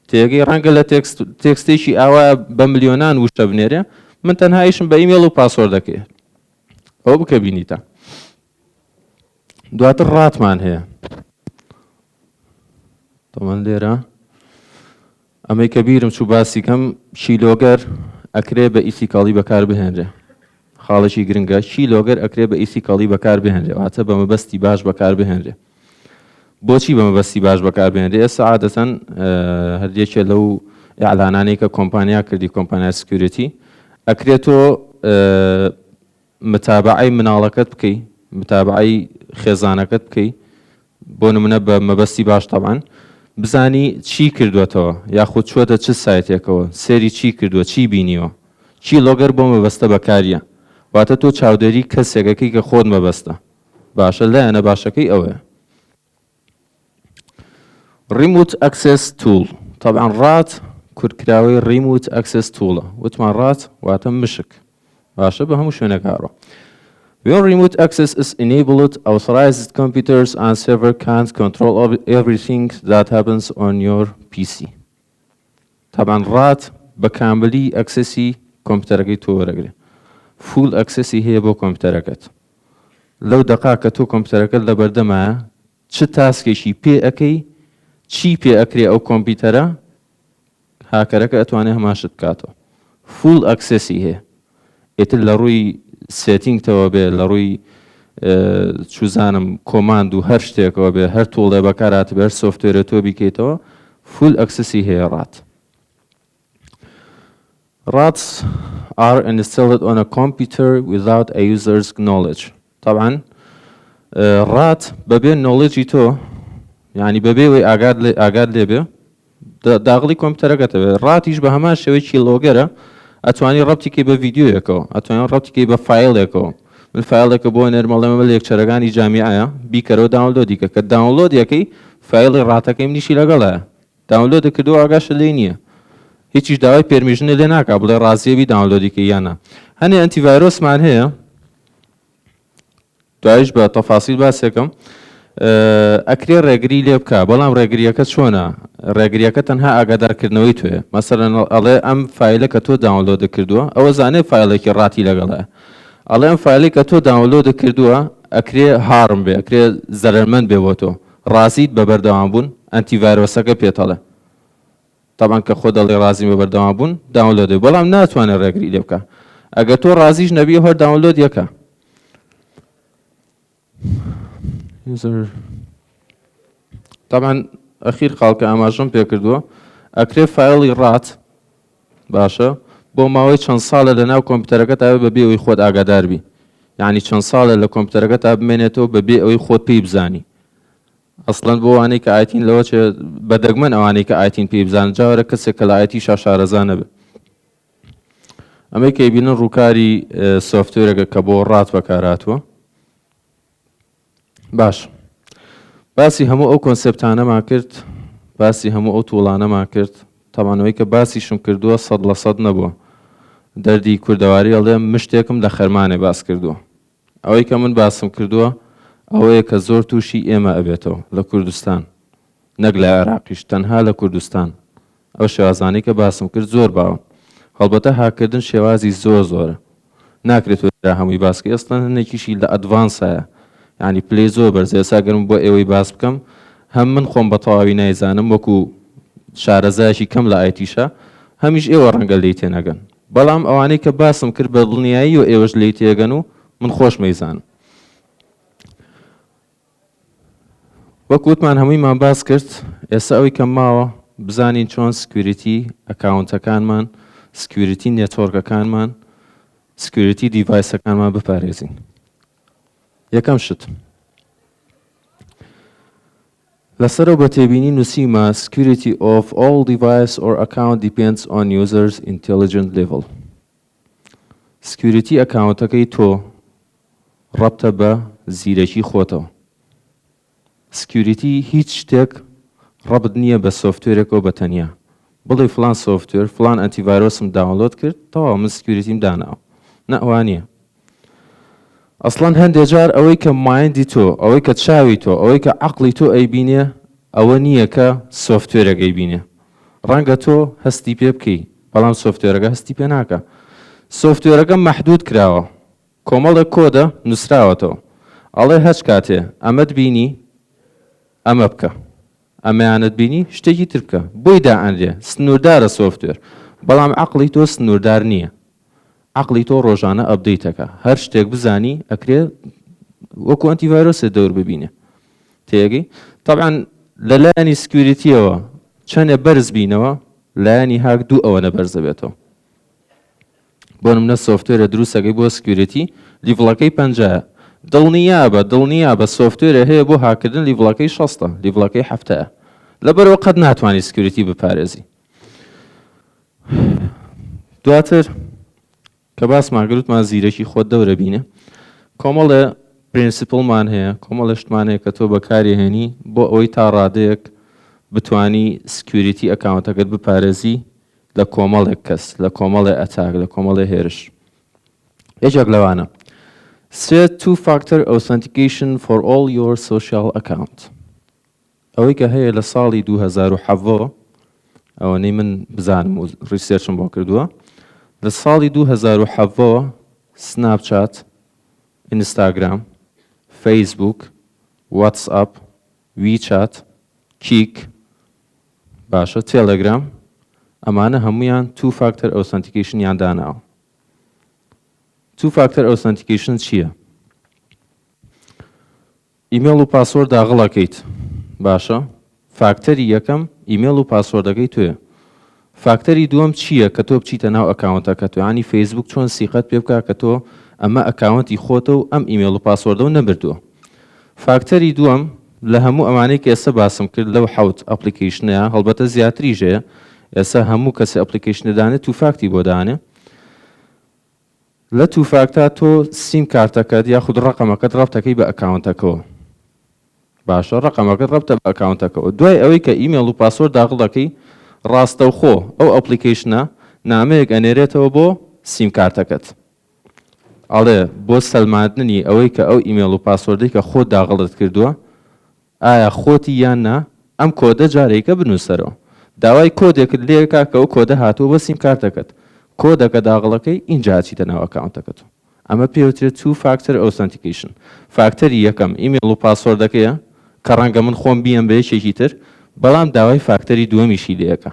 تێگەی ڕەنگە لە text text ێکی ئاوا بە ملیۆنان وشە بنێرێ من تەنها ئیشم بە ئیمێڵ و password ەکەی ئەوە بکە بینیتە دواتر RAT مان هەیە تەمان لێرە ئەمەی کە بیرم چوو باسی کەم keylogger ئەکرێ بە ethical ی بەکار بهێنرێ خاڵێکی گرنگە keylogger ئەکرێ بە ethical ی بەکار بهێنرێ واتە بە مەبەستی باش بەکار بهێنرێ. بۆچی بە مەبەستی باش بەکاربهێنرێ؟ ئێستا عادەتەن هەر یەکێ لەو ئیعلانانەی کە کۆمپانیا کردی، کۆمپانیای security، ئەکرێ تۆ متابەعەی مناڵەکەت بکەی، متابەعەی خێزانەکەت بکەی، بۆ نمونە بە مەبەستی باش تەبعەن، بزانی چی کردوەتەوە یاخود چوەتە چ سایتێکەوە، سێری چی کردوە، چی بینیوە. keylogger بۆ مەبەستە بەکاریە. واتە تۆ چاودێری کەسێک ئەکەی کە خۆت مەبەستە. باشە لایەنە باشەکەی ئەوەیە. Remote Access Tool تەبعەن rat کورتکراوەی Remote Access Tool ە وتمان rat واتە مشک باشە بە هەموو شوێنێک ئاڕۆ When remote access is enabled, authorized computers and server can't control everything that happens on your PC. تەبعەن rat بە کاملی access ی کۆمپیوتەرەکەی تۆ وەرەگرێ full access ی هەیە بۆ کۆمپیوتەرەکەت لەو دەقا کە تۆ کۆمپیوتەرەکەت لەبەردەمایە چ task ێکی پێ ئەکەی چی پێ ئەکرێ ئەو کۆمپیوتەرە هاکەرەکە ئەتوانێ هەمان شت بکاتەوە full access ی هەیە ئیتر لە ڕووی setting تەوە بێ لە ڕووی چوزانم command و هەر شتێکەوە بێ هەر tool ێ بەکار هاتبێ هەر software ێ تۆ بیکەیتەوە full access ی هەیە rat. Rats are installed on a computer without a user's knowledge تەبعەن rat بەبێ knowledge ی تۆ یعنی بەبێ وەی ئاگات لێ ئاگات لێ بێ داغڵی کۆمپیوتەرەکەتە بێ rat یش بە هەمان شێوەی keylogger ە ئەتوانی ڕەبتی کەی بە ڤیدیۆیەکەوە ئەتوانی ڕەبتی کەی بە file ێکەوە من file ێکە بۆ نێرم ئەڵێم ئەمە lecture ەکانی جامیعەیە بیکەرەوە download ی کە کە download ەکەی file ی rat ەکەی منیشی لەگەڵایە download ت کردووە ئاگاشت لێی نییە هیچیش داوای permission ت لێ ناکا بڵێ ڕازیە بی download ی کەی یان نا هەنێ antivirus مان هەیە دوایش بە تەفاسیل باسێکم ئەکرێ ڕێگری لێ بکە بەڵام ڕێگریەکە چۆنە ڕێگریەکە تەنها ئاگادارکردنەوەی توێ مەسەلەن ئەڵێ ئەم file ە کە تۆ download ت کردووە ئەوە زانێ file ێکی rat ی لەگەڵە ئەڵێ ئەم file ی کە تۆ download ت کردووە ئەکرێ harm بێ ئەکرێ زەرەرمەند بێ بۆ تۆ ڕازیت بە بەردەوام بوون antivirus ەکە پێتەڵێ تەبعەن کە خۆت دەڵێی ڕازیم بە بەردەوام بوون download ی بەڵام ناتوانێت ڕێگری لێ بکا ئەگەر تۆ ڕازیش نەبی هەر download یەکە تەبعەن ئەخیر خاڵ کە ئاماژەم پێ کردووە ئەکرێ file ی rat باشە بۆ ماوەی چەند ساڵە لە ناو کۆمپیوتەرەکە تا بە بێ ئەوەی خۆت ئاگادار بی یعنی چەند ساڵە لە کۆمپیوتەرەکە تا بمێنێتەوە بە بێ ئەوەی خۆت پێی بزانی ئەسڵەن بۆ ئەوانەی کە IT ین لەوە چێ بە دەگمەن ئەوانەی کە IT ین پێی بزانن جا وەرە کەسێک کە لە IT شا شارەزا نەبێ ئەمەی کە ئەیبینن ڕووکاری software ێکە کە بۆ rat بەکارهاتووە باش باسی هەموو ئەو concept انەمان کرد باسی هەموو ئەو tool انەمان کرد تەبعەن ئەوەی کە باسیشم کردووە 100% نەبووە دەردی کوردەواری ئەڵێ مشتێکم لە خەرمانێ باس کردووە ئەوەی کە من باسم کردووە ئەوەیە کە زۆر تووشی ئێمە ئەبێتەوە لە کوردستان نەک لە عێراقیش تەنها لە کوردستان ئەو شێوازانەی کە باسم کرد زۆر باون هەڵبەتە هاککردن شێوازی زۆر زۆرە ناکرێت تۆ لێرە هەمووی باس کەی ئەسڵەن هەنێکیشی لە advance ایە یعنی پلەی زۆر بەرزە ئێستا گەر من بۆ ئێوەی باس بکەم هەم من خۆم بە تەواوی نایزانم وەکو شارەزایەکی کەم لە IT شا هەمیش ئێوە ڕەنگە لێی تێنەگەن بەڵام ئەوانەی کە باسم کرد بە دڵنیاییەوە ئێوەش لێی تێگەن و من خۆشم ئەیزانم. وەک وتمان هەموویمان باس کرد، ئێستا ئەوەی کە ماوە بزانین چۆن security account ەکانمان، security network ەکانمان، security device ەکانمان بپارێزین. یەکەم شت لەسەرەوە بە تێبینی نووسیومە Security of all device or account depends on user's intelligent level. security account ەکەی تۆ ڕەبتە بە زیرەکی خۆتەوە. security هیچ شتێک ڕەبت نییە بە software ێکەوە بە تەنیا. بڵێی فڵان software، فڵان antivirus م download کرد، تەواو من security م داناوە. نا وانییە. ئەسڵەن هەندێ جار ئەوەی کە mind ی تۆ، ئەوەی کە چاوی تۆ، ئەوەی کە عەقڵی تۆ ئەیبینێ ئەوە نییە کە software ێک ئەیبینێ. ڕەنگە تۆ هەستی پێ بکەی بەڵام software ەکە هەستی پێ ناکا. software ەکە مەحدود کراوە، کۆمەڵێک کۆدە نووسراوەتەوە ئەڵێ هەچ کاتێ ئەمەت بینی ئەمە بکە، ئەمەیانت بینی شتێکی تر بکە، بۆی دائەنرێ، سنووردارە software، بەڵام عەقڵی تۆ سنووردار نییە. عەقڵی تۆ ڕۆژانە update ئەکا هەر شتێک بزانی ئەکرێ وەکو antivirus ێ دەور ببینێ تێگەی؟ تەبعەن لە لایەنی security یەوە چەنێ بەرز بینەوە لایەنی هاک دوو ئەوەنە بەرز دەبێتەوە. بۆ نمونە software ە دروستەکەی بۆ security level ەکەی پەنجایە دڵنیابە دڵنیابە software ە هەیە بۆ هاکردن level ەکەی شەستە level ەکەی حەفتایە لەبەرەوە قەت ناتوانانی security بپارێزی. دواتر کە باسمان کرد وتمان زیرەکی خۆت دەورە بینە کۆمەڵێ principle مان هەیە کۆمەڵێ شتمان هەیە کە تۆ بەکاری هێنی بۆ ئەوەی تا ڕادەیەک بتانی security account ەکەت بپارێزی لە کۆمەڵێک کەس لە کۆمەڵێ attack لە کۆمەڵێ هێرش. یەکێک لەوانە Set two factor authentication for all your social account. ئەوەی کە هەیە لە ساڵی 2017 ئەوەنەی من بزانم و research م بۆ کردووە لە ساڵی 2017 سناپچات، ئینستاگرام، فەیسبوک، واتسئەپ، ویچات، کیک، باشە تێلێگرام ئەمانە هەموویان two factor authentication یان داناوە. two factor authentication چییە؟ ئیمێڵ و password داغڵەکەیت باشە فاکتەری یەکەم ئیمێڵ و password ەکەی تۆیە فاکتەری دووەم چییە کە تۆ بچیتە ناو account ەکەت یانی فەیسبوک چۆن سیقەت پێ بکا کە تۆ ئەمە account ی خۆتە و ئەم ئیمێڵ و password ەو نەبردووە فاکتەری دووەم لە هەموو ئەمانەی کە ئێستا باسم کرد لەو حەوت application ەیە هەڵبەتە زیاتریش هەیە ئێستا هەموو کەسێ application ە دانێ two fact ی بۆ دانێ لە two fact ا تۆ سیم کارتەکەت یاخود ڕەقەمەکەت ڕەبتەکەی بە account ەکەوە باشە ڕەقەمەکەت ڕەبتە بە account ەکەوە دوای ئەوەی کە ئیمێڵ و password داخڵ دەکەی ڕاستەوخۆ ئەو application ە نامەیەک ئەنێرێتەوە بۆ سیم کارتەکەت ئەڵێ بۆ سەلماندنی ئەوەی کە ئەو ئیمێڵ و password ەی کە خۆت داغڵت کردووە ئایا خۆتی یان نا، ئەم کۆدە جارێکە بنووسەرەوە. داوای کۆدێکت لێکا کە ئەو کۆدە هاتووە بۆ سیم کارتەکەت. کۆدەکە داغڵەکەی ئینجا ئەچیتە ناو account ەکەت. ئەمە پێوترێت two factor authentication. فاکتەری یەکەم ئیمێڵ و password ەکەیە کە ڕەنگە من خۆم بیەم بە یەکێکی تر بەڵام داوای فاکتەری دووەمیشی لێکا.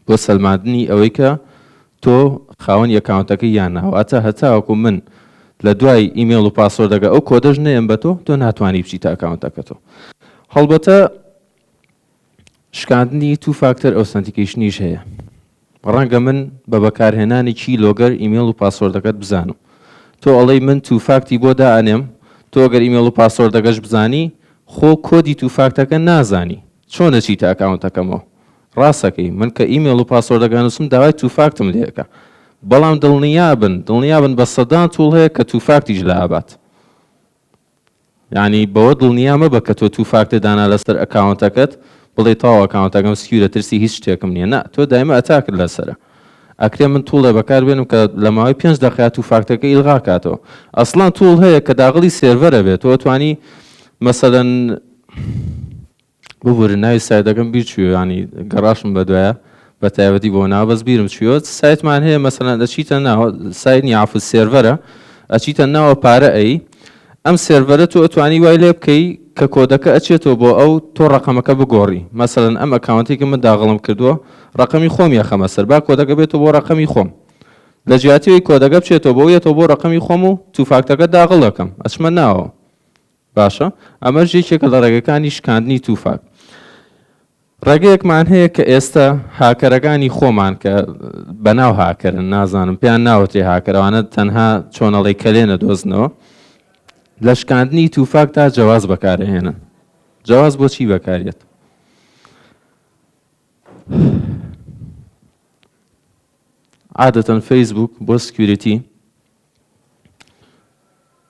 بۆ سەلماندنی ئەوەی کە تۆ خاوەنی account ەکەی یان نا واتە هەتاوەکو من لە دوای ئیمێڵ و password ەکە ئەو کۆدەش نەیەم بە تۆ تۆ ناتوانی بچیتە account ەکەتەوە هەڵبەتە شکاندنی two factor authentication یش هەیە ڕەنگە من بە بەکارهێنانی keylogger ئیمێڵ و password ەکەت بزانم تۆ ئەڵێی من two fact ی بۆ دائەنێم تۆ گەر ئیمێڵ و password ەکەش بزانی خۆ کۆدی two fact ەکە نازانی چۆن ئەچیتە account ەکەمەوە؟ ڕاستەکەی من کە ئیمێڵ و password ەکە ئەنوسم داوای two fact م لێ ئەکا بەڵام دڵنیابن دڵنیابن بە سەدان tool هەیە کە two fact یش لائەبات یانی بەوە دڵنیا مەبە کە تۆ two fact ت دانا لەسەر account ەکەت بڵێی تەواو account ەکەم secure ە ترسی هیچ شتێکم نییە نا تۆ دایمە attack ت لەسەرە ئەکرێ من tool ێ بەکار بێنم کە لە ماوەی پێنج دەقەیا two fact ەکە ئیلغا کاتەوە ئەسڵان tool هەیە کە داغڵی server ە بێت تۆ ئەتوانی مەسەلەن ببورن ناوی سایتەکەم بیر چووە ینی گەڕاشم بەدوایە بە تایبەتی بۆ ناو بەس بیرم چووە سایتمان هەیە مەسەلەن ئەچیتە ناو سایت نیە عەفو server ە ئەچیتە ناوە پارە ئەی ئەم server ە تۆ ئەتوانی وای لێ بکەی کە کۆدەکە ئەچێتەوە بۆ ئەو تۆ ڕەقەمەکە بگۆڕی مەسەلەن ئەم account ێکی من داغڵم کردووە ڕەقەمی خۆم یەخەمە سەر با کۆدەکە بێتەوە بۆ ڕەقەمی خۆم لە جیاتی ئەوەی کۆدەکە بچێتەوە بۆ یەتەوە بۆ ڕەقەمی خۆم و two fact ەکە داغڵ دەکەم ئەچمە ناوەوە باشە ئەمەش یەکێکە لە ڕێگەکانی شکاندنی two fact. ڕێگەیەکمان هەیە کە ئێستا هاکەرەکانی خۆمان کە بەناو هاکەرن نازانم پێیان ناوترێ هاکەر ئەوانە تەنها چۆنەڵی کەلێنە دۆزنەوە لە شکاندنی two fact تا جەواز بەکارهێنن. جەواز بۆچی بەکارێت؟ عادەتەن فەیسبوک بۆ security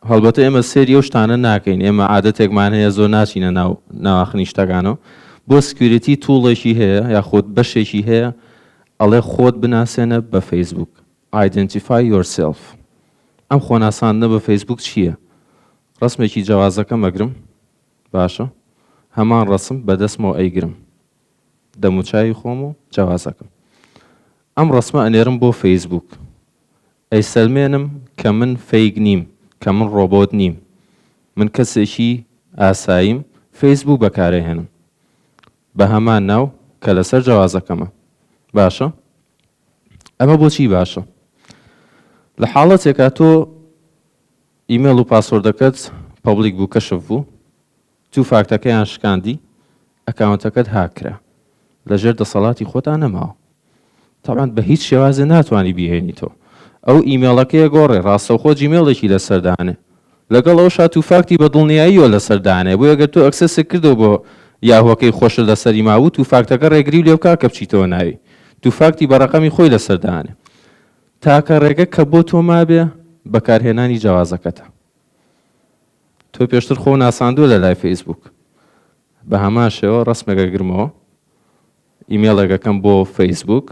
هەڵبەتە ئێمە سێری ئەو شتانە ناکەین ئێمە عادەتێکمان هەیە زۆر ناچینە ناو ناواخنی شتەکانەوە بۆ security tool ێکی هەیە یاخود بەشێکی هەیە ئەڵێ خۆت بناسێنە بە فەیسبوک Identify yourself ئەم خۆناساندنە بە فەیسبوک چییە؟ ڕەسمێکی جەوازەکەم ئەگرم باشە هەمان ڕەسم بەدەستمەوە ئەیگرم دەموچاوی خۆم و جەوازەکەم ئەم ڕەسمە ئەنێرم بۆ فەیسبوک ئەیسەلمێنم کە من fake نیم کە من ڕۆبۆت نیم من کەسێکی ئاساییم فەیسبوک بەکارئەهێنم بە هەمان ناو کە لەسەر جەوازەکەمە باشە ئەمە بۆچی باشە لە حاڵەتێکا تۆ ئیمێڵ و password ەکەت public بوو کەشف بوو. two fact ەکەیان شکاندی account ەکەت هاک کرا لەژێر دەسەڵاتی خۆتا نەماوە تەبعەن بە هیچ شێوازێ ناتوانی بیهێنیتەوە ئەو ئیمێڵەکەیە گۆڕێ ڕاستەوخۆ Gmail ێکی لەسەر دانێ لەگەڵ ئەوشا two fact ی بە دڵنیاییەوە لەسەر دانێ بۆیە گەر تۆ access ت کردەوە بۆ یاهوەکەی خۆشت لەسەری مابوو two fact ەکە ڕێگریو لێ بکا کە بچیتەوە ناوی two fact ی بە ڕەقەمی خۆی لەسەر دانێ تاکە ڕێگە کە بۆ تۆ مابێ بەکارهێنانی جەوازەکەتە تۆ پێشتر خۆو ناساندووە لە لای فەیسبووک بە هەمان شێوە ڕەسمێک ئەگرمەوە ئیمێڵێک ئەکەم بۆ فەیسبووک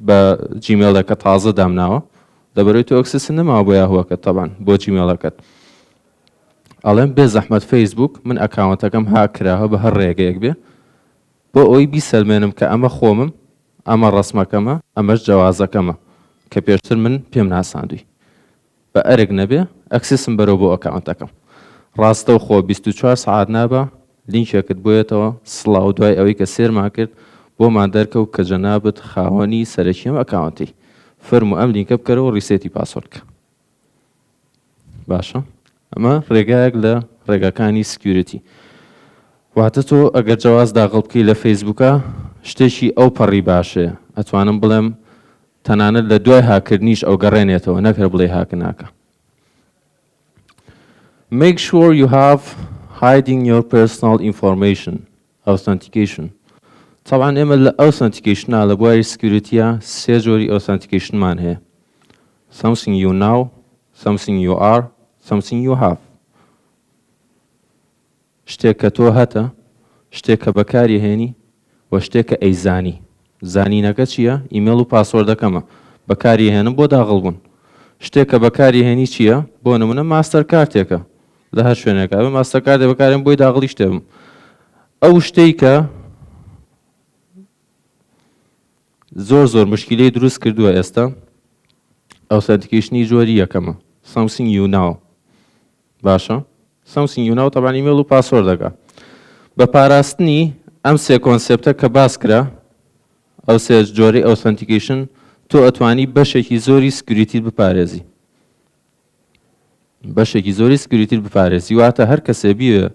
بە Gmail ێک کە تازە دامناوە لەبەرەوەی تۆ access ت نەماوە بۆ یاهوەکەت تەبان بۆ Gmail ەکەت ئەڵێم بێ زەحمەت فەیسبووک من account ەکەم هاک کراوە بە هەر ڕێگەیەک بێ بۆ ئەوەی بیسەلمێنم کە ئەمە خۆمم ئەمە ڕەسمەکەمە ئەمەش جەوازەکەمە کە پێشتر من پێم ناساندووی بە ئەرک نەبێ access م بەرەوە بۆ account ەکەم ڕاستەوخۆ 24 سەعات نابا لینکێکت بۆیەتەوە سڵاو دوای ئەوەی کە سێرمان کرد بۆمان دەرکەوت کە جەنابت خاوەنی سەرەکی ئەم account ەی فەرموو ئەم لینکە بکەرەوە reset ی password کە باشە ئەمە ڕێگایەک لە ڕێگاکانی security واتە تۆ ئەگەر جەواز داغڵ بکەی لە فەیسبووکە شتێکی ئەو پەڕی باشەیە ئەتوانم بڵێم تەنانەت لە دوای هاککردنیش ئەوگەڕێنێتەوە نەک هەر بڵێی هاک ناکا. Make sure you have hiding your personal information authentication تەبعەن ئێمە لە authentication ا لە بواری security یا سێ جۆری authentication مان هەیە something you know something you are something you have شتێک کە تۆ هەتە، شتێک کە بەکاری هێنی و شتێک کە ئەیزانی. زانینەکە چییە؟ ئیمێڵ و password ەکەمە. بەکاری ئەهێنم بۆ داغڵ بوون. شتێک کە بەکاری هێنی چییە؟ بۆ نموونە ماستەر کارتێکە. لە هەر شوێنێکا بێ ماستەر کارتێک بەکارێنم بۆی داغڵی شتێ بم. ئەو شتەی کە زۆر زۆر مشکیلەی دروست کردووە ئێستا authentication ی جۆری یەکەمە something you know باشە something you know تەبعەن ئیمێڵ و password ەکە بە پاراستنی ئەم سێ concept ە کە باس کرا ئەو سێ جۆرەی authentication تۆ ئەتوانی بەشێکی زۆری security ت بپارێزی بەشێکی زۆری security ت بپارێزی واتە هەر کەسێ بیوێ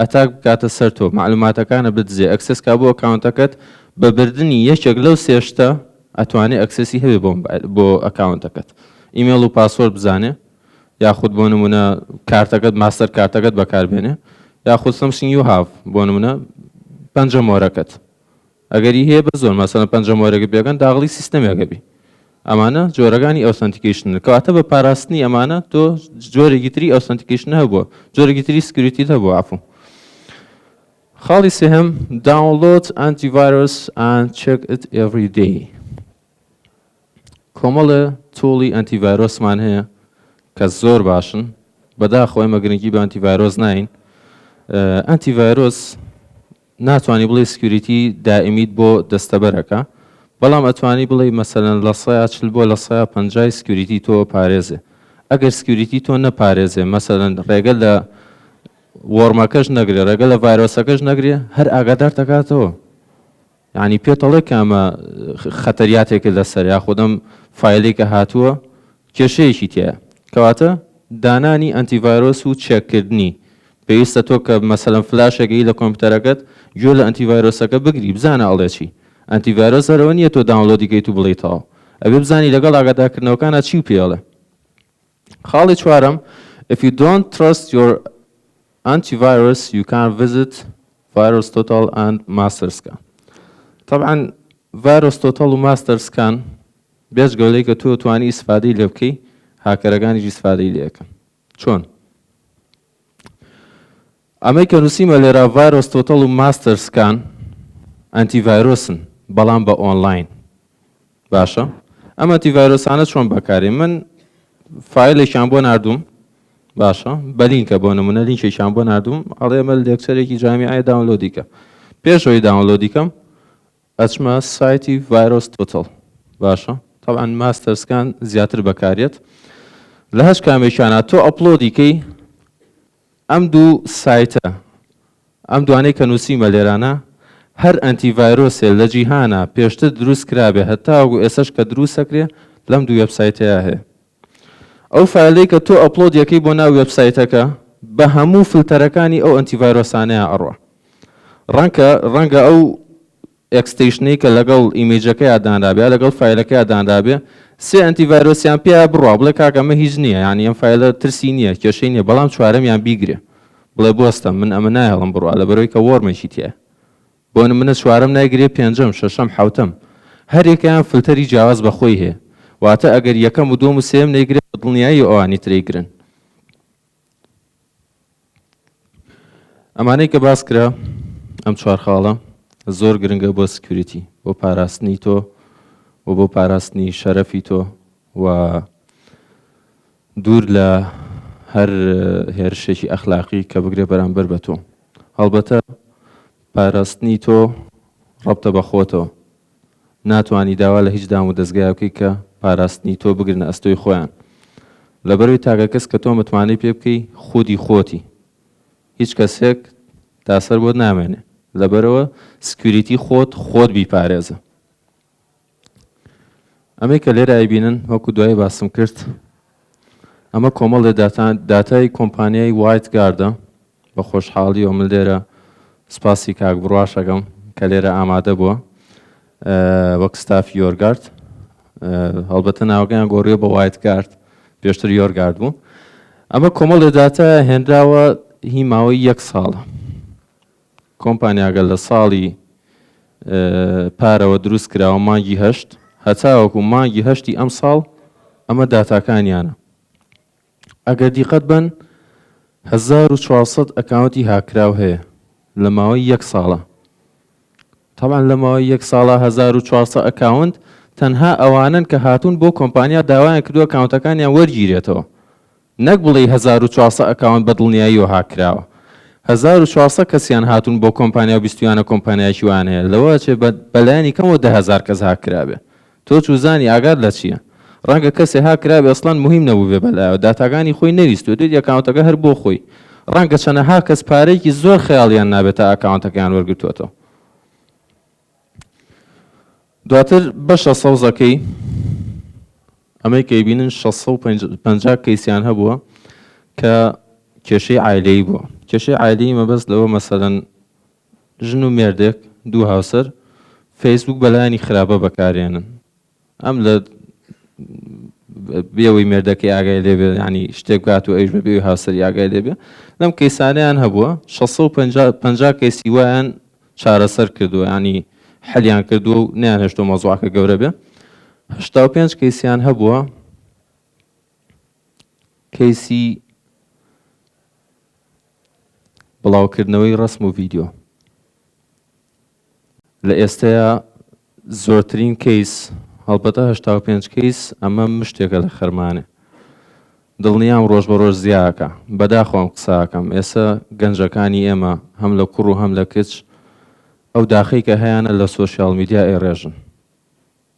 attack بکاتە سەر تۆ مەعلوماتەکانە بدزێ access کا بۆ account ەکەت بە بردنی یەکێک لەو سێ شتە ئەتوانێ access ی هەبێ بۆ بۆ account ەکەت ئیمێڵ و password بزانێ یاخود بۆ نمونە کارتەکەت ماستەر کارتەکەت بەکاربێنێ یاخود something you have بۆ نمونە پەنجە مۆرەکەت ئەگەری هەیە بە زۆر مەسەلەن پەنجە مۆرەکە پێکەن داغڵی سیستەمێکە بی ئەمانە جۆرەکانی authentication کەواتە بە پاراستنی ئەمانە تۆ جۆرێکی تری authentication هەبووە جۆرێکی تری security ت هەبووە عفو خاڵی سێهەم download antivirus and check it every day کۆمەڵێ tool ی antivirus مان هەیە کە زۆر باشن، بەداخەوە ئێمە گرنگی بە antivirus ناین. antivirus ناتوانی بڵێی security دائیمیت بۆ دەستەبەرەکە، بەڵام ئەتوانی بڵێی مەسەلەن 40% بۆ 50% security تۆ پارێزێ. ئەگەر security تۆ نەپارێزێ مەسەلەن ڕێگە لە worm ەکەش نەگرێ، ڕێگە لە ڤایرۆسەکەش نەگرێ، هەر ئاگادارت دەکاتەوە. یانی پێت ئەڵێ کە ئەمە خەتەریاتێکت لەسەر یاخود ئەم فایلەی کە هاتووە کێشەیەکی تیایە کەواتە دانانی antivirus و چێککردنی پێویستە تۆ کە مەسەلەن فلاشێک ی لە کۆمپیوتەرەکەت گوێ لە antivirus ەکە بگری بزانە ئەڵێ چی antivirus هەرەوە نییە تۆ download ی کەیت و بڵێی تەواو ئەبێ بزانی لەگەڵ ئاگادارکردنەوەکانا چی و پێ ئەڵێ خاڵی چوارەم If you don't trust your antivirus you can visit VirusTotal and Masterscan تەبعەن VirusTotal و Masterscan بێجگە لەوەی کە تۆ توانی ئیسفادەی لێ بکەی هاکەرەکانیش ئیسفادەی لێ ئەکەن چۆن؟ ئەمەی کە نووسیمە لێرە VirusTotal و Masterscan antivirus ن بەڵام بە ئۆنلاین باشە ئەم antivirus انە چۆن بەکارێ من فایلێکیان بۆ ناردوم باشە بە لینکە بۆ نمونە لینکێکیان بۆ ناردوم ئەڵێ ئەمە lecture ێکی جامیعەیە download ی کە پێشەوەی download ی کەم ئەچمە سایتی VirusTotal باشە تەبعەن Masterscan زیاتر بەکارێت لە هەچ کامێکیانە تۆ upload ی کەی ئەم دوو سایتە ئەم دوانەی کە نووسیمە لێرانە هەر antivirus ێ لە جیهانا پێشتر دروست کرابێ هەتاوەکو ئێسەش کە دروست ئەکرێ لەم دوو وێبسایتەیا هەیە. ئەو فایلەی کە تۆ upload ی ئەکەی بۆ ناو وێبسایتەکە. بە هەموو فلتەرەکانی ئەو ئەنتیڤایرۆسانەیا ئەڕوا. ڕەنکە ڕەنگە ئەو extension ەی کە لەگەڵ image ەکەیا دانرابێ یا لەگەڵ file ەکەیا دانرابێ سێ ئەنتیڤایرۆسیان پیا بڕوا بڵێ کاکە ئەمە هیچ نییە یانی ئەم file ە ترسی نییە کێشەی نییە بەڵام چوارەمیان بیگرێ بڵێ بوەستە من ئەمە نایەڵم بڕوا لەبەرئەوەی کە worm ێکی تیایە بۆ نمونە چوارەم نایگرێ پێنجەم شەشەم حەوتەم هەریەکەیان فلتەری جیاواز بە خۆی هەیە واتە ئەگەر یەکەم و دووەم و سێیەم نەیگرێ بە دڵنیاییەوە ئەوانی تر ئەیگرن. ئەمانەی کە باس کرا ئەم چوار خاڵە زۆر گرنگە بۆ security بۆ پاراستنی تۆ و بۆ پاراستنی شەرەفی تۆ و دوور لە هەر هێرشێکی ئەخلاقی کە بگرێ بەرامبەر بە تۆ هەڵبەتە پاراستنی تۆ ڕەبتە بە خۆتەوە ناتوانی داوا لە هیچ دام و دەزگایە بکەی کە پاراستنی تۆ بگرنە ئەستۆی خۆیان لەبەرەوەی تاکە کەس کە تۆ متمانەی پێ بکەی خودی خۆتی هیچ کەسێک تاسەر بۆت نامێنێ لەبەرەوە security خۆت خۆت بیپارێزە. ئەمەی کە لێرە ئەیبینن وەکو دوایی باسم کرد ئەمە کۆمەڵێ داتای کۆمپانیای وایت گاردە بە خۆشحاڵیەوە من لێرە سپاسی کاک بڕواش ئەکەم کە لێرە ئامادە بووە وەک ستافی یۆرگارد هەڵبەتە ناوەکەیان گۆڕیوە بە وایت گارد پێشتر یۆرگارد بوو ئەمە کۆمەڵێ داتا هێنراوە هی ماوەی یەک ساڵە کۆمپانیاگە لە ساڵی پارەوە دروست کراوە مانگی هەشت هەتاوەکو مانگی هەشتی ئەم ساڵ ئەمە داتاکانیانە ئەگەر دیقەت بەن 1400 account ی هاکراو هەیە لە ماوەی یەک ساڵە تەبعەن لە ماوەی یەک ساڵە 1400 account تەنها ئەوانن کە هاتوون بۆ کۆمپانیا داوایان کردووە account ەکانیان وەرگیرێتەوە نەک بڵێی 1400 account بە دڵنیاییەوە هاک کراوە. 1400 کەسیان هاتوون بۆ کۆمپانیا و بیستویانە کۆمپانیایەکی وایان هەیە. لەوە ئەچێ بە بەلایەنی کەمەوە 10,000 کەس هاک کرابێ. تۆ چوزانی ئاگات لە چیە؟ ڕەنگە کەسێ هاک کرابێ ئەسڵەن موهیم نەبووبێ بەلایەوە داتاکانی خۆی نەویستووە دوێتی account ەکە هەر بۆ خۆی. ڕەنگە چەنەها کەس پارەیەکی زۆر خەیاڵیان نابێ تا account ەکەیان وەرگرتووەتەوە. دواتر بەشە سەوزەکەی ئەمەی کە ئەیبینن 650 کەیسیان هەبووە کە کێشەی عایلەیی بووە. کێشەی عایلەیی مەبەست لەوە مەسەلەن ژن و مێردێک دوو هاوسەر فەیسبوک بەلایەنی خراپە بەکارێنن ئەم لە بێەوەی مێردەکەی ئاگای لێبێ ینی شتێک بکات و ئەویش بە بێوی هاوسەری ئاگای لێبێ لەم کەیسانیان هەبووە 650 کەیسی وایان چارەسەر کردووە ینی حەلیان کردووە و نیان هێشتۆ مەزوعەکە گەورە بێ 85 کەیسیان هەبووە کەیسی بڵاوکردنەوەی ڕسم و ڤیدیۆ لە ئێستەیا زۆرترین کەیس هەڵبەتە 85 کەیس ئەمە مشتێکە لە خەرمانێ دڵنیام ڕۆژ بە ڕۆژ زیاکە بەداخەوە ئەم قساکەم ئێسە گەنجەکانی ئێمە هەم لە کوڕ و هەم لە کچ ئەو داخەی کە هەیانە لە social media ئەیڕێژن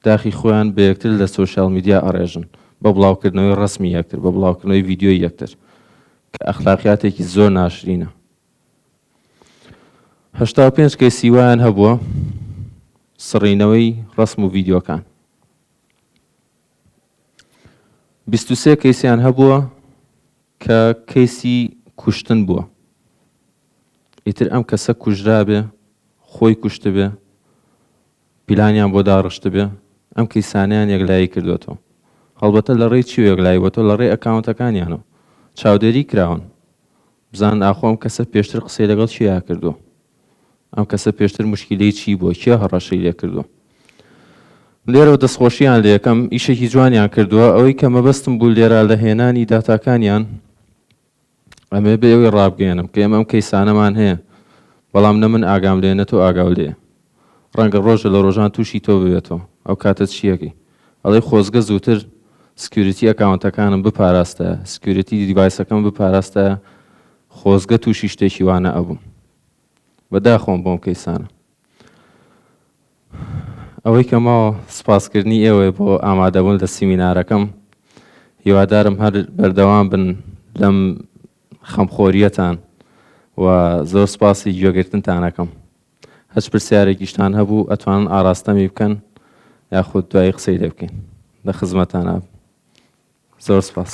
داخی خۆیان بە یەکتر لە social media ئەڕێژن بە بڵاوکردنەوەی ڕەسمی یەکتر بە بڵاوکردنەوەی ڤیدیۆی یەکتر کە ئەخلاقیاتێکی زۆر ناشرینە 85 کەیسی وایان هەبووە سڕینەوەی ڕەسم و ڤیدیۆکان 23 کەیسیان هەبووە کە کەیسی کوشتن بووە ئیتر ئەم کەسە کوژرابێ خۆی کوشتبێ پیلانیان بۆ داڕشتبێ ئەم کەیسانەیان یەکلایی کردۆتەوە هەڵبەتە لە ڕێی چیوە یەکلایی بۆتەوە لە ڕێی account ەکانیانەوە چاودێری کراون بزانن ئاخۆ ئەم کەسە پێشتر قسەی لەگەڵ کێیا کردووە ئەم کەسە پێشتر مشکیلەی چی بووە کێ هەڕەشەی لێ کردووە لێرەوە دەستخۆشیان لێکەم ئیشێکی جوانیان کردووە ئەوەی کە مەبەستم بوو لێرە لە هێنانی داتاکانیان ئەمەوێ بە ئێوەی ڕابگەیەنم کە ئێمە ئەم کەیسانەمان هەیە بەڵام نە من ئاگام لێیە نە تۆ ئاگاو لێیە ڕەنگە ڕۆژە لە ڕۆژان تووشی تۆ ببێتەوە ئەو کاتە چیەکەی ئەڵێی خۆزگە زووتر security account ەکانم بپاراستایە security device ەکەم بپاراستایە خۆزگە تووشی شتێکی وا نەئەبووم بەداخەوەم بۆم کەیسانە. ئەوەی کە ماوە سوپاسکردنی ئێوەیە بۆ ئامادەبوون لە سیمینارەکەم هیوادارم هەر بەردەوام بن لەم خەمخۆریەتان و زۆر سوپاسی گوێگرتنتانەکەم هەچ پرسیارێکیشتان هەبوو ئەتوانن ئاراستەمی بکەن یاخود دوایی قسەی لێ بکەین لە خزمەتانە زۆر سپاس.